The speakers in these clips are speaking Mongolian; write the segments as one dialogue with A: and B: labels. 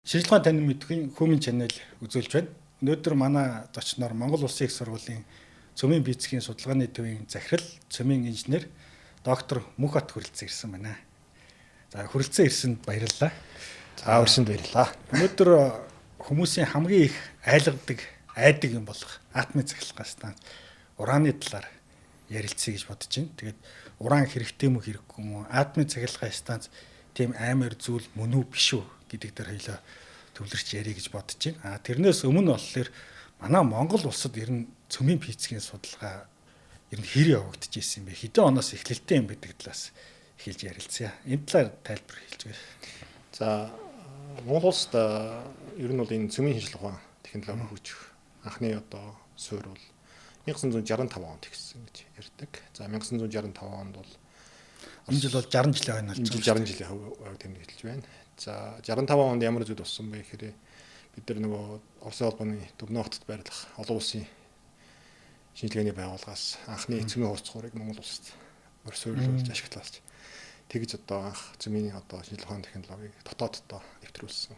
A: Шинжилгээ танин мэдхийн Human Channel үзүүлж байна. Өнөөдөр манай зочноор Монгол Улсын их сургуулийн цөмийн физикийн судалгааны төвийн захирал, цөмийн инженер доктор Мөнхбат хүрэлцэн ирсэн байна. За, хүрэлцэн ирсэнд баярлалаа.
B: За, өрсөнд баярлалаа.
A: Өнөөдөр хүмүүсийн хамгийн их айлгадаг, айдаг юм болох атомын цахилгаан станц, ураны талаар ярилцъя гэж бодож байна. Тэгээд уран хэрэгтэй мө хэрэггүй юм уу? Атомын цахилгаан станц тийм амар зүйл мөн үү биш үү гэдэг дээр хоёлоо төвлөрч ярих гэж бодож байна. А тэрнээс өмнө болохоор манай Монгол улсад ер нь цөмийн физикийн судалгаа ер нь хэр явагдаж ирсэн юм бэ? Хэдэн оноос эхлэлтэй юм гэдэг талаас эхэлж ярилцъя. Энэ талаар тайлбар хэлж өгье.
B: За, Монгол улсад ер нь бол энэ цөмийн шинжилгээ ухаан технологи хөгжих анхны одоо суурь бол 1965 онд ихсэн гэж ярьдаг. За, 1965 онд бол
A: энэ жил бол 60 жилийн хойно
B: болж байна. 60 жилийн хувь тэмдэглэж байна. За, 65 онд ямар зүйл болсон бэ гэхээр бид нар нөгөө Оросын холбооны Дүбнө хотод байрлах олон улсын шинжилгээний байгууллагаас анхны цөмийн хурцгуурыг Монгол улсад суйрлуулж ашиглаж тэгж одоо анх цөмийн одоо шинжилгээ ухааны технологиг дотоод одоо нэвтрүүлсэн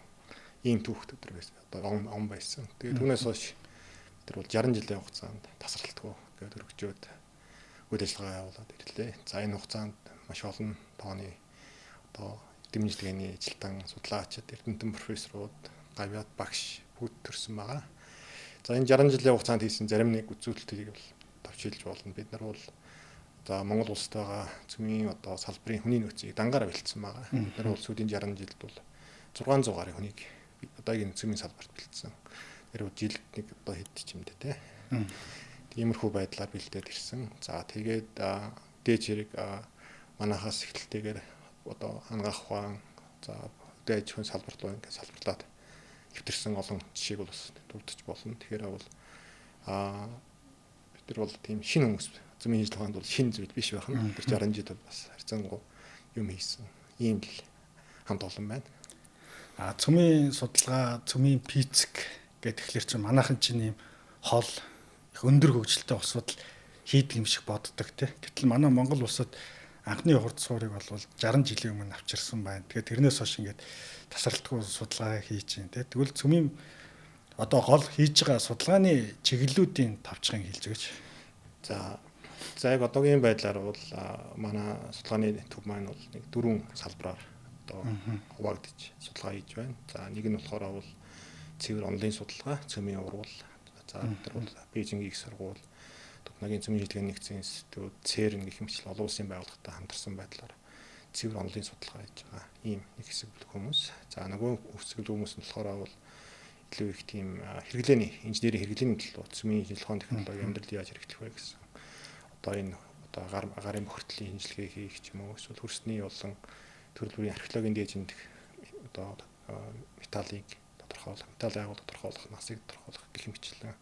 B: ийм түүхт өдөр байсан. Одоо он байсан. Тэгээд түүнээс хойш бид нар бол 60 жилийн хугацаанд тасралтгүй ингээд өргөжөөд үйл ажиллагаа явуулаад ирлээ. За, энэ хугацаанд маш олон тооны одоо эрдэм шинжилгээний ажилтан, судлаачид, эрдэмтэн профессорууд, гавьяат багш бүгд төрсэн байгаа. За, энэ 60 жилийн хугацаанд хийсэн зарим нэг үзүүлэлтийг бол товчилж болно. Бид нар бол за Монгол улсад байгаа цөмийн одоо салбарын хүний нөөцийг дангаараа бэлдсэн байгаа. Бид нар бол сүүлийн 60 жилд бол 600 гаруй хүнийг одоогийн цөмийн салбарт бэлдсэн. Тэр бол жилд нэг одоо хэд ч юм дээ те. Тиймэрхүү байдлаар бэлдээд ирсэн. За, тэгээд дээж хэрэг манахаас эхэлтэйгээр одоо анагаах ухаан, за хөдөө аж ахуйн салбарт руу ингээд салбарлаад нэвтэрсэн олон жишээг бол бас дурдж болно. Тэгэхээр бол бид нар бол тийм шинэ хүмүүс, цөмийн шинжилгээ ухаанд бол шинэ зүйл биш байх нь. Тэр 60 жил бол бас харьцангуй юм хийсэн. Ийм л хамт олон байна.
A: А цөмийн судалгаа, цөмийн физик гэдэг тэгэхээр чинь манайхан чинь ийм хол их өндөр хөгжилтэй улсууд л хийдэг юм шиг боддог тий. Гэтэл манай Монгол улсад анхны хурд суурийг бол 60 жилийн өмнө авчирсан байна. Тэгээд тэрнээс хойш ингээд тасралтгүй судалгаа хийж байна тий. Тэгвэл цөмийн одоо гол хийж байгаа судалгааны чиглэлүүдийн тавчхыг хэлж өгөөч.
B: За, яг одоогийн байдлаар бол манай судалгааны төв маань бол нэг дөрвөн салбараар одоо хуваагдаж судалгаа хийж байна. За, нэг нь болохоор бол цэвэр онлын судалгаа, цөмийн урвал. За, бид нар бол Бээжингийн их сургууль, Дубнагийн цөмийн шинжилгээний нэгдсэн институт, ЦЕРН гэх мэт олон улсын байгууллагатай хамтарсан байдлаар цэвэр онлын судалгаа хийж байгаа ийм нэг хэсэг бүлэг хүмүүс. За, нөгөө хэсэг хүмүүс нь болохоор бол илүү их тийм хэрэглээний инженерийн хэрэглээний төлөө цөмийн шинжилгээ ухааны технологи амьдралд яаж хэрэглэх вэ гэсэн одоо энэ одоо гарын бохирдлын шинжилгээ хийх ч юм уу, эсвэл хөрсний болон төрөл бүрийн археологийн дээжинд одоо металлыг тодорхойлох, металл агуул тодорхойлох, насыг тодорхойлох гэх мэтчлэн.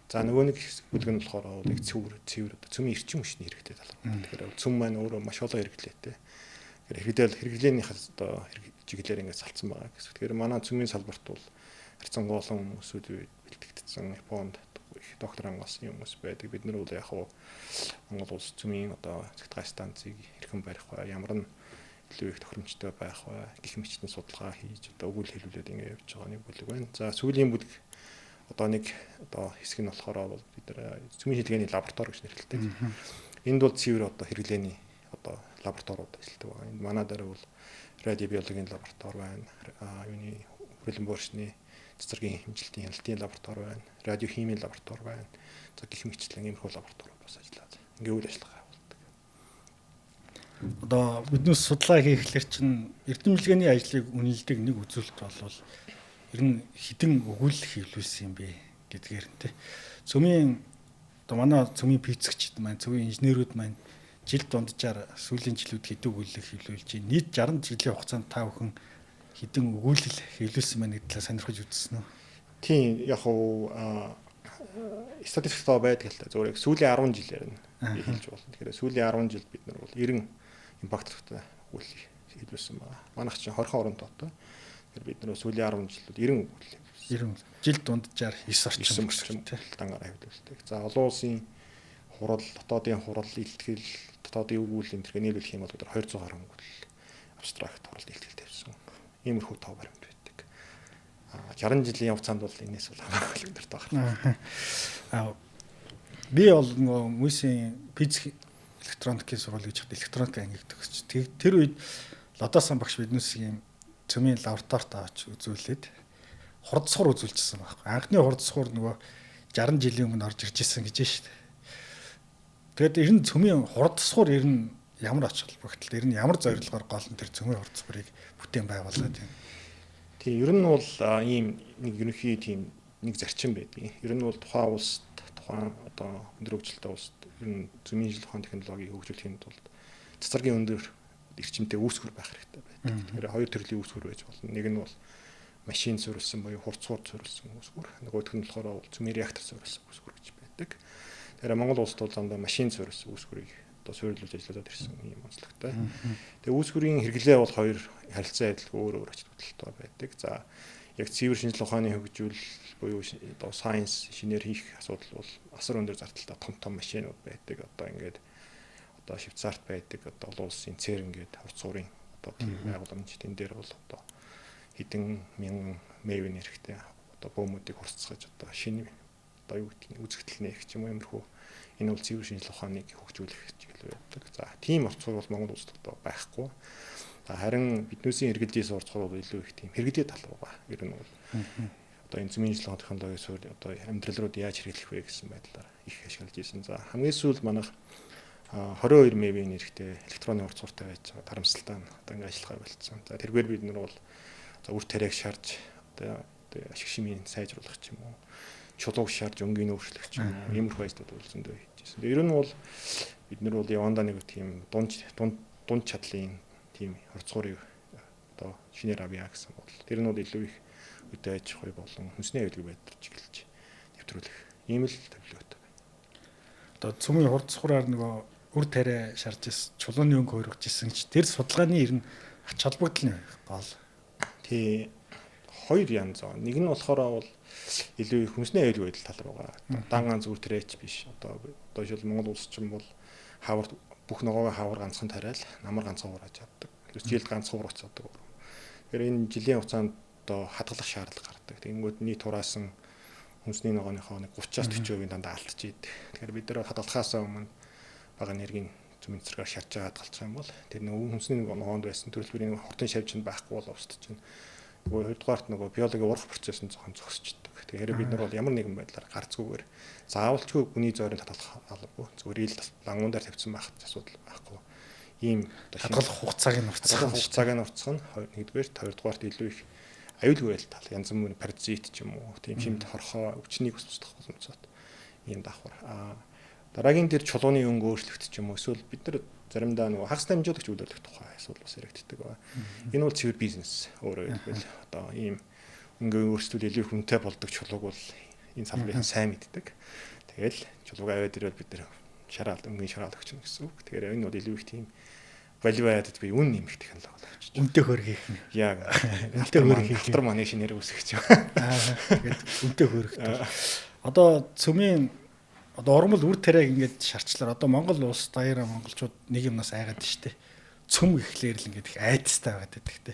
B: За, нөгөө нэг хэсэг бүлэг нь болохоор яг цэвэр цэвэр одоо цөмийн эрчим хүчний хэрэглээ талаар. Тэгэхээр цөм маань өөрөө маш олон хэрэглээтэй. Тэгэхээр хэрэглээнийхээс одоо чиглэлээр ингээд салцсан байгаа гэсэн. Тэгэхээр манай цөмийн салбарт бол харьцангуй олон хүмүүсүүд бэлтгэгдсэн, Японд их доктор ангаас хүмүүс байдаг. Бид нар бол яг хуу Монгол улс цөмийн одоо цахилгаан станцыг хэрхэн барих вэ? Ямар нь илүү их тохиромжтой байх вэ? Гэх мэтчлийн судалгаа хийж одоо өгүүлэл хэлүүлээд ингээд явж байгаа нэг бүлэг байна. За, сүүлийн бүлэг одоо нэг одоо хэсэг нь болохоор бол бид нар цөмийн шинжилгээний лаборатори гэж нэрлэдэг. Энд бол цэвэр одоо хэрэглээний одоо лабораториуд ажилладаг байна. Энд манай дээр бол радиобиологийн лаборатори байна. Юуны хүрээлэн бууршны цэцэргийн хэмжилтийн хяналтын лаборатори байна. Радиохимийн лаборатори байна. За, гэх мэтчлэн иймэрхүү лабораториуд бас ажиллаад ингээ үйл ажиллагаа явуулдаг.
A: Одоо биднээс судалгаа хийхлээр чинь эрдэм шинжилгээний ажлыг үнэлдэг нэг үзүүлэлт бол ер нь хэдэн өгүүлэл хийлүүлсэн юм бэ гэдгээр нь тий. Цөмийн одоо манай цөмийн физикчид маань, цөмийн инженерүүд маань жил дунджаар сүүлийн жилүүд хэдэн өгүүлэл хийлүүлж, нийт 60 жилийн хугацаанд та бүхэн хэдэн өгүүлэл хийлүүлсэн байна гэдэг талаар сонирхож үзсэн үү?
B: Тийм, яг уу статистик тоо байдаг л та. Зөвхөн яг сүүлийн 10 жилээр нь би хэлж болно. Тэгэхээр сүүлийн 10 жилд бид нар бол 90 импактортай өгүүлэл хийлүүлсэн байна. Манайх чинь 20 орон тоотой. Тэгэхээр бид нар сүүлийн 10 жилд 90 өгүүлэл
A: хийлүүлсэн. 90 жил дунджаар 9 орчим
B: дангаар хийлүүлдэг. За, олон улсын хурал, дотоодын хурал, илтгэл, дотоодын өгүүлэл энэ төрхөө нийлүүлэх юм бол бид нар 200 гаруй өгүүлэл абстракт хурал илтгэл тавьсан. Иймэрхүү тоо баримт байдаг. 60 жилийн хугацаанд бол энэс бол хамаагүй өндөртэй байна.
A: Би бол нөгөө хүмүүсийн физик электроникийн сургууль гэж хад электроник ангийг төгсч. Тэр үед Лодосон багш биднээс ийм цөмийн лабораторид авч үзүүлээд хурдсуур үзүүлчихсэн байхгүй. Анхны хурдсуур нөгөө 60 жилийн өмнө орж ирж исэн гэж шүү дээ. Тэгээд ер нь цөмийн хурдсуур ер нь ямар ач холбогдол, ер нь ямар зорилгоор гол нь тэр цөмийн хурдсуурыг бүтээн байгуулад юм.
B: Тийм, ер нь бол ийм нэг ерөнхий тийм нэг зарчим байдгийн. Ер нь бол тухайн улсад, тухайн одоо өндөр хөгжилтэй улсад ер нь цөмийн шинжлэх ухааны технологиг хөгжүүлэхийн тулд цацрагийн өндөр эрчимтэй үүсгэр байх хэрэгтэй байдаг. Тэгэхээр хоёр төрлийн үүсгэр байж болно. Нэг нь бол машин суурилсан буюу хурдсуур суурилсан үүсгэр. Нөгөөх нь болохоор цөмийн реактор суурилсан үүсгэр гэж байдаг. Тэгэхээр Монгол улсад бол дандаа машин суурилсан үүсгэрийг одоо суурилуулж ажиллаад ирсэн юм онцлогтой. Тэгээ үүсгэрийн хэрэглээ бол хоёр харилцан адилгүй өөр өөр ач холбогдолтой байдаг. За яг цэвэр шинжлэх ухааны хөгжүүл буюу одоо science шинээр хийх асуудал бол асар өндөр зардалтай том том машинууд байдаг. Одоо ингээд одоо Швейцарт байдаг одоо олон улсын ЦЕРН гээд хурц суурийн одоо тийм байгууламж тэн дээр бол одоо хэдэн мянган мэвийн эрэхтэй одоо бөөмүүдийг хурцгаж одоо шинэ одоо юу гэдгийг үзэгдэл нээх ч юм уу иймэрхүү энэ бол цэвэр шинжлэх ухааныг хөгжүүлэх чиглэл байдаг. За тийм орцгоор бол Монгол улсад одоо байхгүй. За харин биднээсийн хэрэглээний сурцгаар бол илүү их тийм хэрэглээ тал руугаа ер нь бол одоо энэ цөмийн шинжлэх технологийн суурь одоо амьдрал руу яаж хэрэглэх вэ гэсэн байдлаар их ашиглаж ирсэн. За хамгийн сүүлд манайх 22 мэвийн эрэхтэй электронын хурцууртай байж байгаа тарамсалтай нь одоо ингэ ажиллагаа болцсон. За тэргээр бид нар бол за үр тариаг шарж одоо ашиг шимийн сайжруулах ч юм уу, чулууг шарж өнгийн өөрчлөх ч юм уу, иймэрхүү ажлууд бол зөндөө хийж байсан. Тэгээ ер нь бол бид нар бол явандаа нэг тийм дунд чадлын тийм хурцуурыг одоо шинээр авъя гэсэн бодол. Тэр нь бол илүү их өдөө аж ахуй болон хүнсний аюулгүй байдал чиглэж нэвтрүүлэх ийм л төлөвлөгөөтэй байна.
A: Одоо цөмийн хурдсуураар нөгөө үр тариа шарж ирсэн, чулууны өнгө хойрогч ирсэн ч тэр судалгааны ер нь ач холбогдол нь гол.
B: Тий, хоёр янз. Нэг нь болохоор бол илүү их хүнсний аюулгүй байдал тал руугаа. Дан ганц үр тариач биш. Одоо жишээл Монгол улс чинь бол хавар бүх ногоогоо хавар ганцхан тариал намар ганцхан хурааж чаддаг. Жилд ганцхан хурааж чаддаг. Тэгэхээр энэ жилийн хугацаанд одоо хадгалах шаардлага гардаг. Тэгэнгүүт нийт хураасан хүнсний ногооныхоо нэг 30-аас 40% дандаа алдчихийдэг. Тэгэхээр бид нар хадгалахаас өмнө бага энергийн цөмийн цэцэргээр шарж байгаа хадгалчих юм бол тэр нөгөө хүнсний ногоонд байсан төрөл бүрийн хортын шавжинд байхгүй бол устж чинь. Нөгөө хоёрдугаарт нөгөө биологийн урах процесс нь зохон зогсчдөг. Тэгэхээр бид нар бол ямар нэгэн байдлаар гарцгүйгээр заавалчгүй гүний зойрыг хадгалах албагүй. Зүгээр ил лангуун дээр тавьсан байх асуудал байхгүй. Ийм
A: хадгалах хугацааг нь уртсах.
B: Хугацааг нь уртсах нь нэгдүгээр, хоёрдугаарт илүү их аюулгүй байдал тал янз бүрийн паразит ч юм уу тийм химт хорхоо өвчнийг бас устгах боломжтой ийм давхар. Дараагийн тэр чулууны өнгө өөрчлөгдөж юм уу эсвэл бид нар заримдаа нөгөө хагас дамжуулагч үйл явдлах тухай асуудал бас яригддаг ба. Энэ бол цэвэр бизнес өөрөөр хэлбэл одоо ийм өнгө өөрчлөлт илүү хүнтэй болдог чулууг бол энэ салбарын сайн мэддэг. Тэгэл чулууг аваад ирвэл бид нар шараал өнгийн шараал өгч гэсэн үг. Тэгэхээр энэ бол илүү их тийм value added буюу үн нэмэх технологи болчих.
A: Үнэтэй хөргөх нь.
B: Яг.
A: Үнэтэй хөргөх
B: хатар манай шинээр үүсгэж
A: байна. Тэгээд үнэтэй хөргөх. Одоо цөмийн одоо урмал үр тариаг ингээд шарчлаар одоо Монгол улс даяараа монголчууд нэг юмнаас айгаад штэ. Цөм гэхлээр л ингээд их айдастай байгаад байдаг те.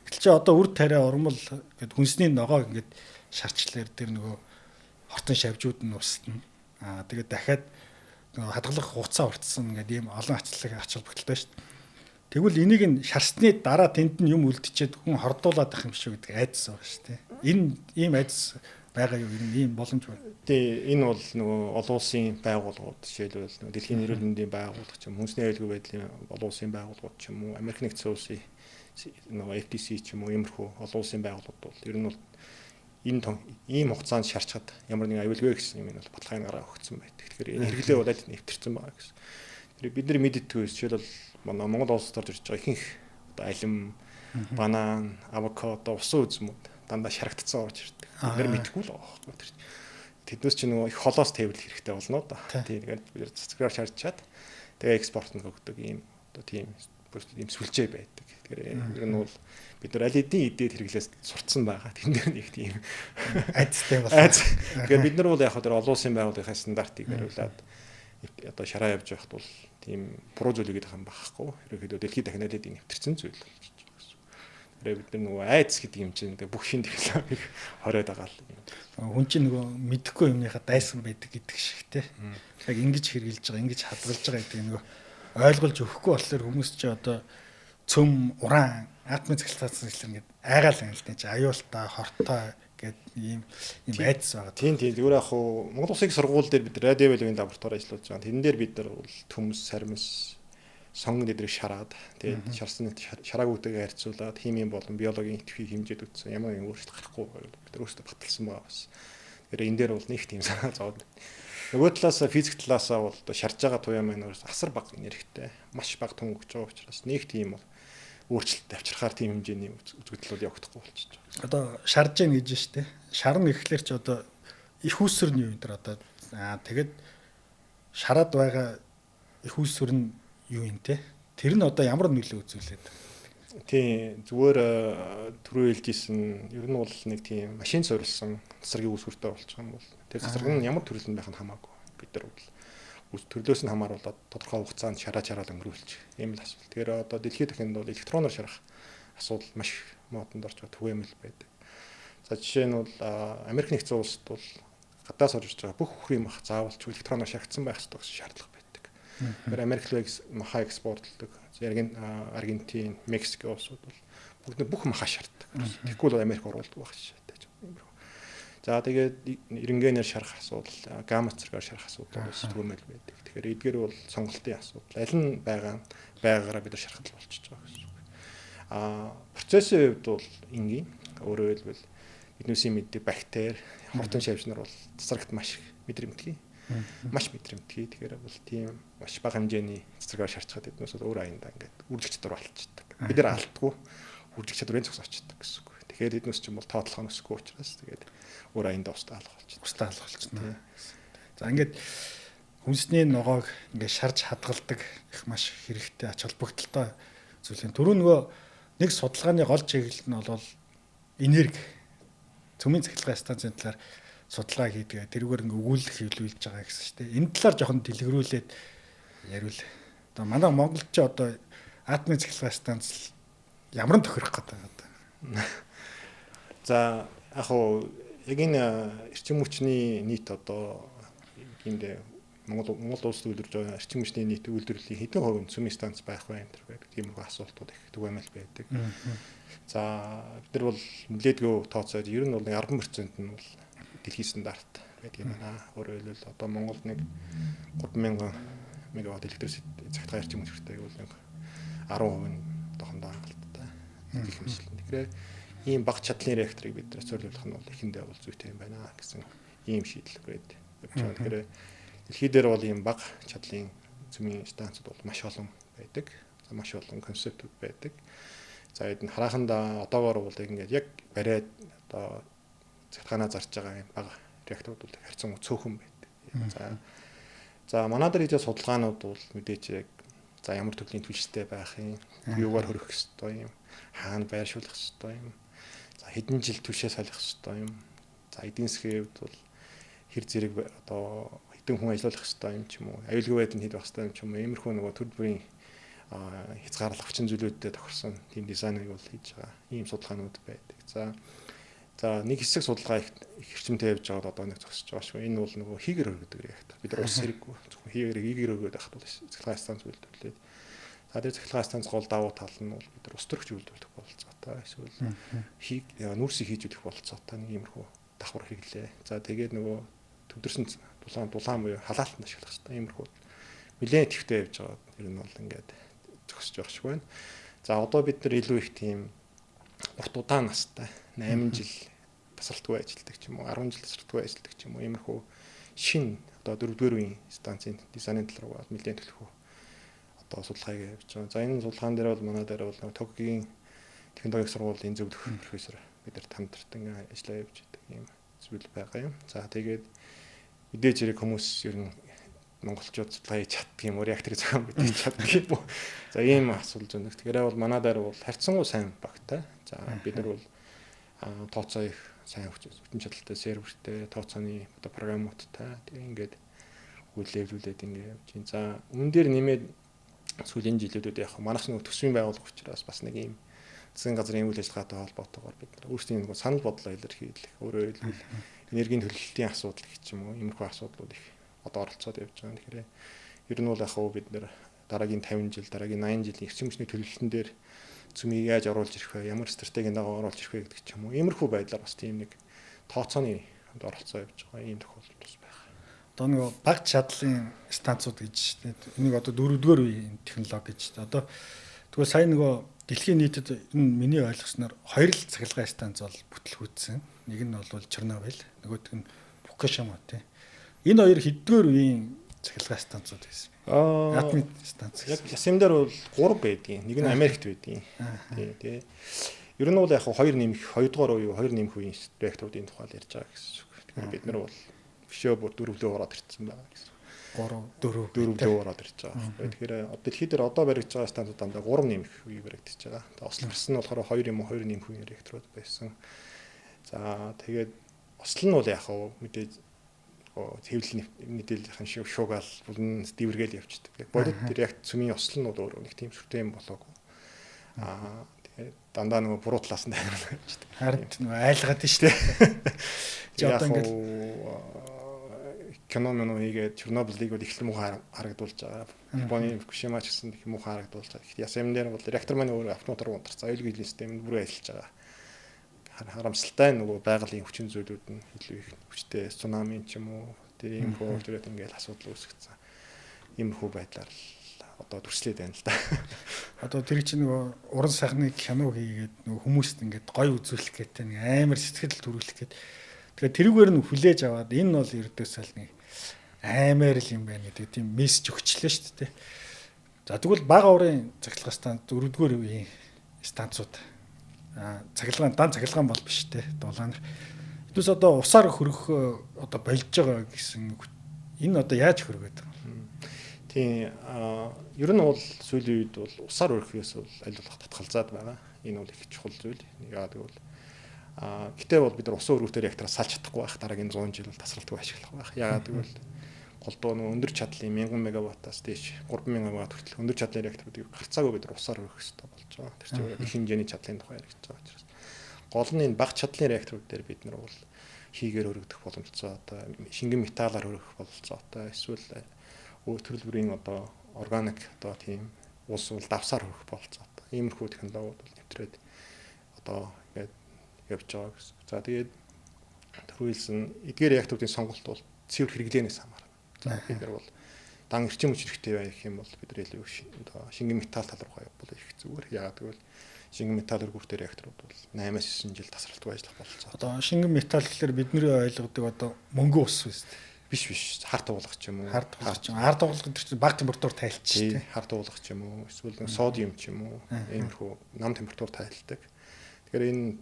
A: Гэтэл чи одоо үр тариа урмал гэд хүнсний ногоог ингээд шарчлаар тэр нөгөө хортон шавжууд нь устна. Аа тэгээд дахиад нөгөө хадгалах хугацаа уртсан ингээд ийм олон ачлаг ач холбогдолтой штэ. Тэгвэл энийг нь шарсны дараа тэнд нь юм үлдчихэд хүн хордуулаад ах юм шиг гэдэг айдас байгаа шүү дээ. Энэ ийм айдас байгаа юу? Ер нь ийм боломж байна.
B: Тий, энэ бол нөгөө олон улсын байгууллагууд, жишээлбэл нөгөө дэлхийн эрүүл мэндийн байгууллага ч юм, хүнсний аюулгүй байдлын олон улсын байгууллагууд ч юм уу, Америк нэгдсэн улсын нөгөө FTC ч юм уу, иймэрхүү олон улсын байгууллагууд бол ер нь бол энэ ийм хугацаанд шарчхад ямар нэгэн аюулгүй гэсэн юм энэ бол баталгааны гараа өгсөн байдаг. Тэгэхээр энэ хэрэглээ бол аль нэвтэрсэн байгаа гэсэн. Тэр бид нар мэддэггүй жишээлбэл манай Монгол улсад орж ирж байгаа ихэнх одоо алим, банан, авокадо, усан үзмүүд дандаа шарагдсан орж ирдэг. Бид нар мэдэхгүй л байгаа байхгүй тэр. Тэднээс чи нөгөө их холоос тээвэрлэх хэрэгтэй болно да. Тийм тэгээд бид нар цэцгээр шарчаад тэгээ экспорт нь өгдөг ийм одоо тийм ийм сүлжээ байдаг. Тэгэхээр ер нь бол бид нар аль хэдийн идээд хэрэглээс сурцсан байгаа. Тэн дээр нэг тийм
A: айдастай болсон.
B: Тэгэхээр бид нар бол яг хөө тэр олон улсын байгууллагын стандартыг бариулаад одоо шараа явж байхад бол тийм буруу зүйл гэдэг юм байхгүй. Ерөнхийдөө дэлхийд дахин аль хэдийн нэвтэрсэн зүйл болчих гэсэн. Тэгэхээр бид нар нөгөө айдас гэдэг юм чинь бүх шин технологиг хориод байгаа л юм.
A: Хүн чинь нөгөө мэдэхгүй юмныхаа дайсан байдаг гэдэг шиг те. Яг ингэж хэрэгжилж байгаа, ингэж хадгалж байгаа гэдэг нөгөө ойлгуулж өгөхгүй болохоор хүмүүс чи одоо цөм уран атомын цахилгаан станц ингээд айгаал юм л дээ чи аюултай, хортой гэд ийм айдас байгаа.
B: Тийм. Зүгээр яг хуу Монгол Улсын сургууль дээр бид радиобиологийн лаборатори ажиллуулж байгаа. Тэрэн дээр бид нар бол төмс, сармис, сонгон дэдрийг шараад тэгээд шарсан шараагүйтэйгээ харьцуулаад химийн болон биологийн идэвхийг хэмжээд үзсэн. Ямар нэгэн өөрчлөлт гарахгүй байгаад бид нар өөрсдөө баталсан байгаа бас. Тэгэхээр энэ дээр бол нэг тийм санаа зовоод. Нөгөө талаас физик талаасаа бол одоо шарж байгаа туяа маань өөрөөс асар бага энергитэй, маш бага түн өгч байгаа учраас нэг тийм бол өөрчлөлт авчрахаар тийм хэмжээний үзэгдэл бол явагдахгүй болчихж
A: байгаа. Одоо шарж гин гэж штэ. Шарна гэхлээр чи одоо их усүр нь юу энэ төр одоо тэгээд шараад байгаа их усүр нь юу юм те? Тэр нь одоо ямар нөлөө үзүүлээд?
B: Тийм, зүгээр түрүү хэлжсэн ер нь бол нэг тийм машин суурилсан цэцэргийн үүсвэртэй болчих юм бол тэр цэцэрэг нь ямар төрөл нь байх нь хамаагүй. Бид нар бол төрлөөс нь хамааруулаад тодорхой хугацаанд шараа өнгөрүүлчих. Ийм л асуудал. Тэгэхээр одоо дэлхийд дахинд бол электроноор шарах асуудал маш модонд орж байгаа түгээмэл байдаг. За жишээ нь бол Америк нэгдсэн улсад бол гадаас орж ирж байгаа бүх үхрийн мах заавал ч электроноор шарагдсан байх ёстой гэсэн шаардлага байдаг. Тэгэхээр Америк руу маха экспортлдог. Аргентин, Мексик улсууд бол бүгд бүх маха шаарддаг. Тэгэхгүй бол Америк оруулдаг байх жишээтэй. За тэгээд рентгенээр шарах асуудал, гамма цэргээр шарах асуудал бас түгээмэл байдаг. Тэгэхээр эдгээр бол сонголтын асуудал. Аль нь байгаа байгаагаараа бид нар шарахад л болчихж байгаа гэсэн үг. Процессын хувьд бол энгийн. Өөрөөр хэлбэл биднээсийн мэддэг бактери, хурдан шавж нар бол цэцэрэгт маш их мэдрэмтгий. Маш мэдрэмтгий. Тэгэхээр бол тийм маш бага хэмжээний цэцэргээр шарчхад эднээс бол өөр аяндаа ингээд үржих чадвар болчихдог. Бид нар алддаггүй үржих чадварын зогсоочдөг гэсэн үг. Тэгэхээр эднээс чинь бол тоотлох нь өсөхгүй учраас тэгээд өөр аяндаа устаа алга болчихдог.
A: Устаа алга болчихно. За ингээд хүнсний ногоог ингээд шарж хадгалдаг их маш хэрэгтэй ач холбогдолтой зүйл юм. Түрүү нөгөө нэг судалгааны гол чиглэл нь бол энерги цөмийн цахилгаан станцын талаар судалгаа хийдэг. Тэрүүгээр ингээ өгүүлэх хэвлүүлж байгаа гэсэн шүү дээ. Энэ талаар жоохон дэлгэрүүлээд яриул. Одоо манай Монголд ч одоо атомын цахилгаан станц ямар нь тохирох гэдэг одоо.
B: За яг уу яг энэ эрчим хүчний нийт одоо энд Монгол улсад үйлдвэрлэж байгаа эрчим хүчний нийт үйлдвэрлэлийн хэдэн хувь нь цөмийн станц байх вэ энэ төр байдаг. Тиймэрхүү асуултууд их түгээмэл байдаг. За бид нар бол нэлээдгүй тооцоод ер нь бол 10% нь бол дэлхийн стандарт байдаг юм байна. Өөрөөр хэлбэл одоо Монголд нэг 3000 мегаватт электрик цахилгаан эрчим хүч хэрэгтэй гэвэл нэг 10% нь одоохондоо хангалттай гэх мэтлэн. Тэгэхээр ийм бага чадлын реакторыг бид нар суйрлуулах нь бол эхэндээ бол зүйтэй юм байна гэсэн ийм шийдэл хүрээд явж байгаа. Тэгэхээр дэлхий дээр бол ийм бага чадлын цөмийн станцууд бол маш олон байдаг. За маш олон концептүүд байдаг. За эд нь харахандаа одоогоор бол ингээд яг бариад одоо цахилгаанаа зарж байгаа юм бага реакторууд бол харьцангуй цөөхөн байдаг. За манай дээр хийж судалгаанууд бол мэдээч яг за ямар төрлийн түлштэй байх юм, юугаар хөрөх ёстой юм, хаана байршуулах ёстой юм, за хэдэн жил түлшээ салих ёстой юм, за эдийн засгийн хувьд бол хэр зэрэг одоо хэдэн хүн ажиллах ёстой юм ч юм уу, аюулгүй байдал нь хэд байх ёстой юм ч юм уу, иймэрхүү нөгөө төр бүрийн хязгаарлах хүчин зүйлүүдэд тохирсон тийм дизайныг бол хийж байгаа ийм судалгаанууд байдаг. За нэг хэсэг судалгаа их эрчимтэй явж байгаад одоо нэг зогсож байгаа шүү. Энэ бол нөгөө хийгэр өргөдөг реактор. Бид нар ус хэрэггүй. Зөвхөн хийгэр өргөд байхад бол цахилгаан станц үйлдвэрлээд. За тэр цахилгаан станц гол давуу тал нь бол бид нар ус төрөгч үйлдвэрлэх бололцоотой. Эсвэл нүүрсийг хийж өгөх бололцоотой нэг иймэрхүү давхар хэрэглээ. За тэгээд нөгөө төвдөрсөн дулаан буюу халаалтанд ашиглах хэрэгтэй. Иймэрхүү нэлээд идэвхтэй явж байгаа. Тэр нь бол ингээд зогсож байгаа шиг байна. За одоо бид нар илүү их тийм урт удаан настай 8 жил тасралтгүй ажилладаг ч юм уу 10 жил тасралтгүй ажилладаг ч юм уу иймэрхүү шин одоо 4-р үеийн станцын дизайны тал руу нэлээд төлхөө одоо судалгааг явуулж байгаа. За энэ судалгаан дээр бол манай дээр бол Токиогийн технологийн сургуулийн зөвлөх профессор бид нар хамтарч ажиллаа явуулж байдаг ийм зүйл байгаа юм. За тэгээд мэдээж хэрэг хүмүүс ер нь монголчууд судалгаа хийж чаддаг юм уу, реакторыг зохион бүтээж чаддаг юм уу? За ийм асуулт зөндөг. Тэгэхээр бол манай дээр бол харьцангуй сайн багтай. За бид нар бол тооцоо их сайн хүчин чадалтай сервертэй, тооцооны одоо програмуудтай. Тэгээ ингээд үйлдвэрлүүлээд ингээд явж байна. За үүн дээр нэмээд сүүлийн жилүүдэд яг манайх нэг төсвийн байгууллага учраас бас нэг ийм Засгийн газрын үйл ажиллагаатай холбоотойгоор бид нар өөрсдийн нэг санал бодлоо илэрхийлэх, өөрөөр хэлбэл энергийн төлөлтийн асуудал гэх юм уу, иймэрхүү асуудлууд их одоо оролцоод явж байгаа. Тэгэхээр ер нь бол яг хөө бид нар дараагийн 50 жил, дараагийн 80 жилийн эрчим хүчний төлөлтөн дээр цөмийг яаж оруулж ирэх вэ, ямар стратегийн дагуу оруулж ирэх вэ гэдэг ч юм уу. Иймэрхүү байдлаар бас тийм нэг тооцооны оролцоо явж байгаа ийм тохиолдол бас байна.
A: Одоо нөгөө баг чадлын станцууд гэж тийм энийг одоо дөрөвдүгээр үеийн технологи гэж. Одоо тэгвэл сая нөгөө дэлхийн нийтэд энэ миний ойлгосноор хоёр л цахилгаан станц бол бүтлгүүцсэн. Нэг нь бол Чернобыль, нөгөөх нь Фукушима тийм. Энэ хоёр хэддүгээр үеийн цахилгаан станцууд байсан. Атомын станц.
B: Яг ясэм дээр бол 3 байдгийн. Нэг нь Америкт байдгийн. Тийм тий. Ер нь бол яг 2 нэмэх, 2 дугаар үе, 2 нэмэх үеийн реакторуудын тухай ярьж байгаа гэсэн үг. Тэгэхээр бид нар бол бишөө бүр дөрвлөө ороод ирсэн байгаа гэсэн.
A: 3 4
B: дөрвлөө ороод ирж байгаа байхгүй. Тэгэхээр дэлхий дээр одоо баригдаж байгаа станцууд дандаа 3 нэмэх үе баригдаж байгаа. Тэгээ осол гарсан нь болохоор 2 юм уу 2 нэмэх үеийн реакторууд байсан. За тэгээд осол нь бол яг мэдээж хэвлэл мэдээллийн шиг шуугаал бүлэн дивэргээл явчихдаг. Яг бодит реакт цөмийн осол нь бол өөрөө нэг тийм сүртэй юм болоогүй. Аа тэгээд дандаа нөгөө буруу талаас нь дайрал явчихдаг.
A: Харин нөгөө айлгаад нь шүү дээ.
B: Чи одоо ингээд кино мөн хийгээд Чернобылийг бол их л муухай харагдуулж байгаа. Японы Фукушима ч гэсэн их муухай харагдуулж байгаа. Гэхдээ ясэм дээр бол реактор маань өөрөө автоматар унтарсан. Аюулгүй систем нь бүрэн ажиллаж байгаа. Харамсалтай нөгөө байгалийн хүчин зүйлүүд нь илүү их хүчтэй цунами ч юм уу тэр ийм хөө төрөд ингээл асуудал үүсгэсэн. Иймэрхүү байдлаар л одоо дүрслээд байна л да.
A: Одоо тэр чинь нөгөө уран сайхны кино хийгээд нөгөө хүмүүст ингээд гоё үзүүлэх гэдэг нэг амар сэтгэл төрүүлэх гэдэг. Тэгэхээр тэрүүгээр нь хүлээж аваад энэ бол ердөөсөө л нэг амар л юм байна гэдэг тийм мессеж өгчлээ шүү дээ. За тэгвэл бага уурын цахилгаан станц дөрөвдүгээр үеийн станцууд цахилгаан дан цахилгаан бол биш те дулаан. Хэдүүс одоо усаар хөрөх одоо болж байгаа гэсэн энэ одоо яаж хөргөөд байгаа юм?
B: Тийм ер нь бол сүүлийн үед бол усаар хөрөхөөс бол аль болох татгалзаад байгаа. Энэ бол их чухал зүйл. Яагаад гэвэл гэтээ бол бид нар усан өргөтэй реактораас салж чадахгүй байх. Дараагийн 100 жил бол тасралтгүй ашиглах байх. Яагаад гэвэл голдуу нөгөө өндөр чадлын 1000 мегаваттаас дээш 3000 мегаватт хүртэл өндөр чадлын реакторуудыг гарцаагүй бид нар усаар өргөх хэрэгтэй болж байгаа. Тэр чинь их хэмжээний чадлын тухай яригдж байгаа учраас гол нь энэ бага чадлын реакторууд дээр бид нар бол хийгээр өргөдөх боломжтой, шингэн металлаар өргөх бололцоотой, эсвэл өөр төрөл бүрийн одоо органик одоо тийм ус бол давсаар өргөх бололцоотой. Иймэрхүү технологиуд бол нэвтрээд одоо ингээд явж байгаа гэсэн. За тэгээд түрүүлсэн эдгээр реакторуудын сонголт бол цэвэр хэрэглээнээс хамаарна. За бид нар бол дан эрчим хүч хэрэгтэй байх юм бол бид нар илүү одоо шингэн металл тал руугаа явбал их зүгээр. Яагаад гэвэл шингэн металл өргүүртэй реакторууд бол 8-9 жил тасралтгүй ажиллах бололцоо.
A: Одоо шингэн металл гэхэлэр бидний ойлгодог одоо мөнгөн ус үү?
B: Биш. Хар туулах ч юм уу.
A: Хар туулах ч юм. Хар туулах гэдэг чинь бага температур тайлчих тий.
B: Хар туулах ч юм уу. Эсвэл содиум ч юм уу. Иймэрхүү нам температур тайлдаг. Тэгэхээр энэ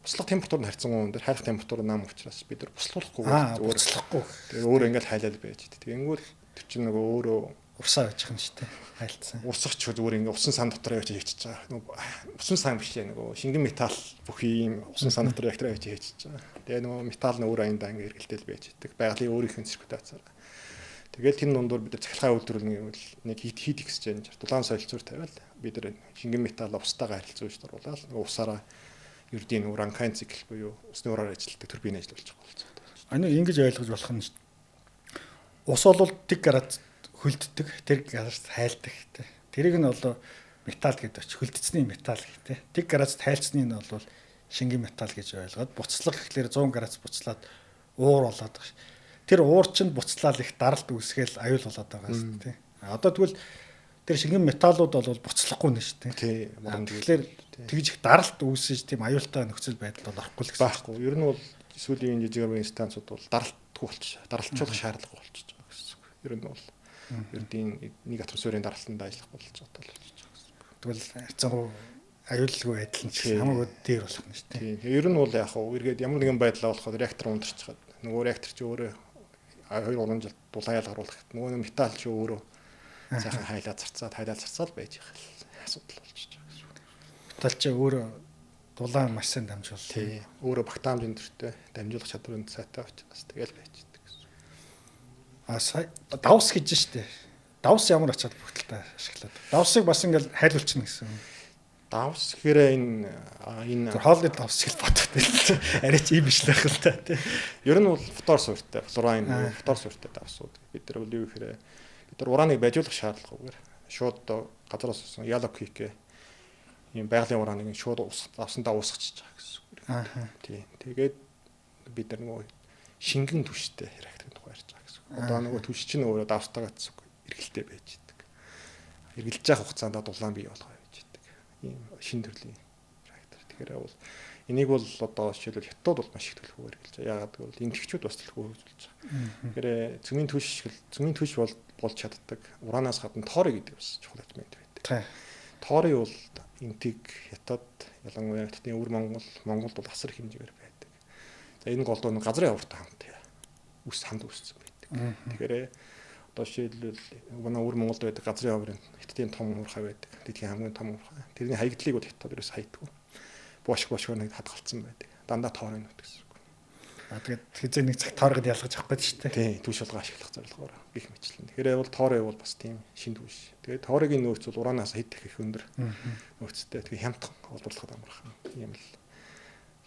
B: буслах температур нь харьцангуй өндөр, хайх температур нам учраас бид нар буслуулахгүй
A: зүгээр буслахгүй.
B: Тэгээ өөр ингээл хайлал байж. Тэгэнгүүт тэр чинь нөгөө өөрөө
A: урсаа байж юм шүү дээ. Хайлтсан.
B: Урсах ч зүгээр ингээ усан сан дотор явж хийчихэж байгаа. Нөгөө усан сан биш ээ нөгөө шингэн металл бүхий юм усан сан дотор реактор явж хийчихэж байгаа. Тэгээ нөгөө металл нь өөр аяндаа ингээ эргэлтэл байж идэг. Байгалийн өөрийнх нь циркуляцаар. Тэгэл тэр дундуур бид нар цахилгаан үйлдвэрлэнэ гэвэл нэг хит exchange дулаан солилцоор тавиал бид нар шингэн металл устайгаа харилцуулж дургуулаад нөгөө усаараа ердийн нөгөө Ранкайн цикл буюу усны ураар ажилладаг турбин ажиллуулчих болцоо.
A: Ани ингэж ойлгож болох нь ус бол 1 градус хөлддөг, тэр градус хайлдаг гэдэг. Тэрийг нь бол металл гэдэг оч хөлдсөний металл гэдэг. 1 градус тайлцсны нь бол шингэн металл гэж ойлгоод буцлах гэхлээр 100 градус буцлаад уур болоод байгаа ш. Тэр уур чинь буцлаад их даралт үүсгээл аюул болоод байгаа шүү дээ. Одоо тэгвэл тэр шингэн металлууд бол буцлахгүй нэ шүү дээ.
B: Тий.
A: Тэгэхээр тэгж их даралт үүсэж тийм аюултай нөхцөл байдал бол орохгүй л
B: гэсэн. Байхгүй. Ер нь бол сүүлийн жижиг арвын станцууд бол даралтгүй болчих. Даралтжуулах шаардлагагүй болчихж байгаа гэсэн үг. Ер нь бол ердийн нэг атмосферын даралтанд ажиллах бололцоотой болчихж байгаа гэсэн үг.
A: Тэгвэл харьцангуй аюулгүй байдал нь ч хамаагүй дээр болох нь шүү
B: дээ. Тийм. Ер нь бол яг хав эргээд ямар нэгэн байдлаа болохоор реактор ундарчихад нөгөө реактор чи өөрөө 2-3 жил дулаан ялгаруулах нөгөө металл чи өөрөө сайхан хайлаа зарцаад байж их асуудал болчихж байгаа гэсэн үг.
A: Металл чи өөрөө дулаан маш сайн дамжуул.
B: Тийм. Өөрөө багтаамж өндөртэй дамжуулах чадвар нь сайтай учраас тэгэл байж идэг гэсэн.
A: А сая давс гэж штэ. Давс ямар ач холбогдолтой ашиглаад. Давсыг бас ингээл хайлуулчихна гэсэн.
B: Давс гэхээр энэ
A: хоолны давс шиг л бодоод байл. Арай ч ийм биш л байх л та тий.
B: Ер нь бол фтор суурьтай, флорайн фтор суурьтай давсууд. Бид нар бол юу гэхээр бид нар ураныг байжуулах шаардлагагүйгээр шууд газараас өссөн yellow cake ийм байгалийн ураныг шууд давсандаа уусгачих байгаа гэсэн үг.
A: Аа.
B: Тий. Тэгээд бид нар нөгөө шингэн түвштэй реакторын тухай ярьж байгаа гэсэн үг. Одоо нөгөө түвш чинь өөрөө давстайгаа гэсэн үг эргэлтэй байж идэг. Эргэлж явах хугацаанд дулаан бий болгоо явж идэг. Ийм шин төрлийн реактор. Тэгэхээр бол энийг бол одоо жишээлбэл хятад бол маш их төлхөө эргэлж байгаа. Яагаад гэвэл энтэгчүүд бас төлхөө хөгжүүлж байгаа. Тэгэхээр цөмийн түвш бол болж чаддаг. Уранаас гадна тори гэдэг бас чухал элемент байдаг. Тори бол энтэг, хятад, ялангуяа хятадын өвөр Монгол, Монголд бол асар их хэмжээгээр байдаг. За энэ голдуу нь газрын хавртай хамт үс хамт үүссэн байдаг. Тэгэхээр одоо жишээлбэл манай өвөр Монголд байдаг газрын хаврын хятадын том уурхай байдаг. Тэдгийн хамгийн том уурхай. Тэрний хаягдлыг бол хятад ерөөс хайдгүй. Бошг нэг хадгалцсан байдаг. Дандаа тоорын нүт гэсэн үг.
A: А тэгээд хэзээ нэг цаг тоорыг ялгаж авах гэж шүү дээ.
B: Тийм, түвш болгоо ашиглах зорилгоор гих мэтлэн. Тэгэхээр бол тоорой бол бас тийм шин түвш. Тэгээд тоорын нөөц бол ураанаас хэд их өндөр нөөцтэй. Тэгээд хямдхан олборлоход амархан юм л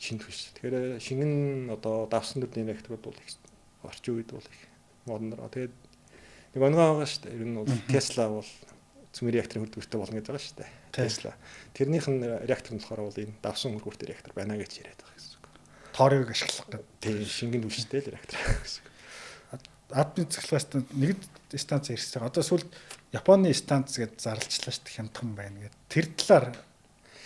B: шин түвш. Тэгэхээр шингэн одоо давсан төрлийн реакторууд бол их орчин үед бол их моднор. Тэгээд нэг онгоо байгаа шүү дээ. Ер нь бол Tesla бол цөмийн реакторын хүрдгүүртэй болно гэж байгаа шүү дээ. Tesla. Тэрнийх нь реактор нь болохоор бол энэ давсан хүрдгүүртэй реактор байна гэж яриад байгаа гэсэн үг.
A: Тоорыг ашиглах гэдэг.
B: Тийм, шингэн түвштэй л реактор гэсэн үг.
A: Атомын цахилгаан станц нэг станц ирсэн. Одоо сүүлд Японы станц гэж зарлчлаа шүү дээ. Хямдхан байна гэдэг. Тэр талаар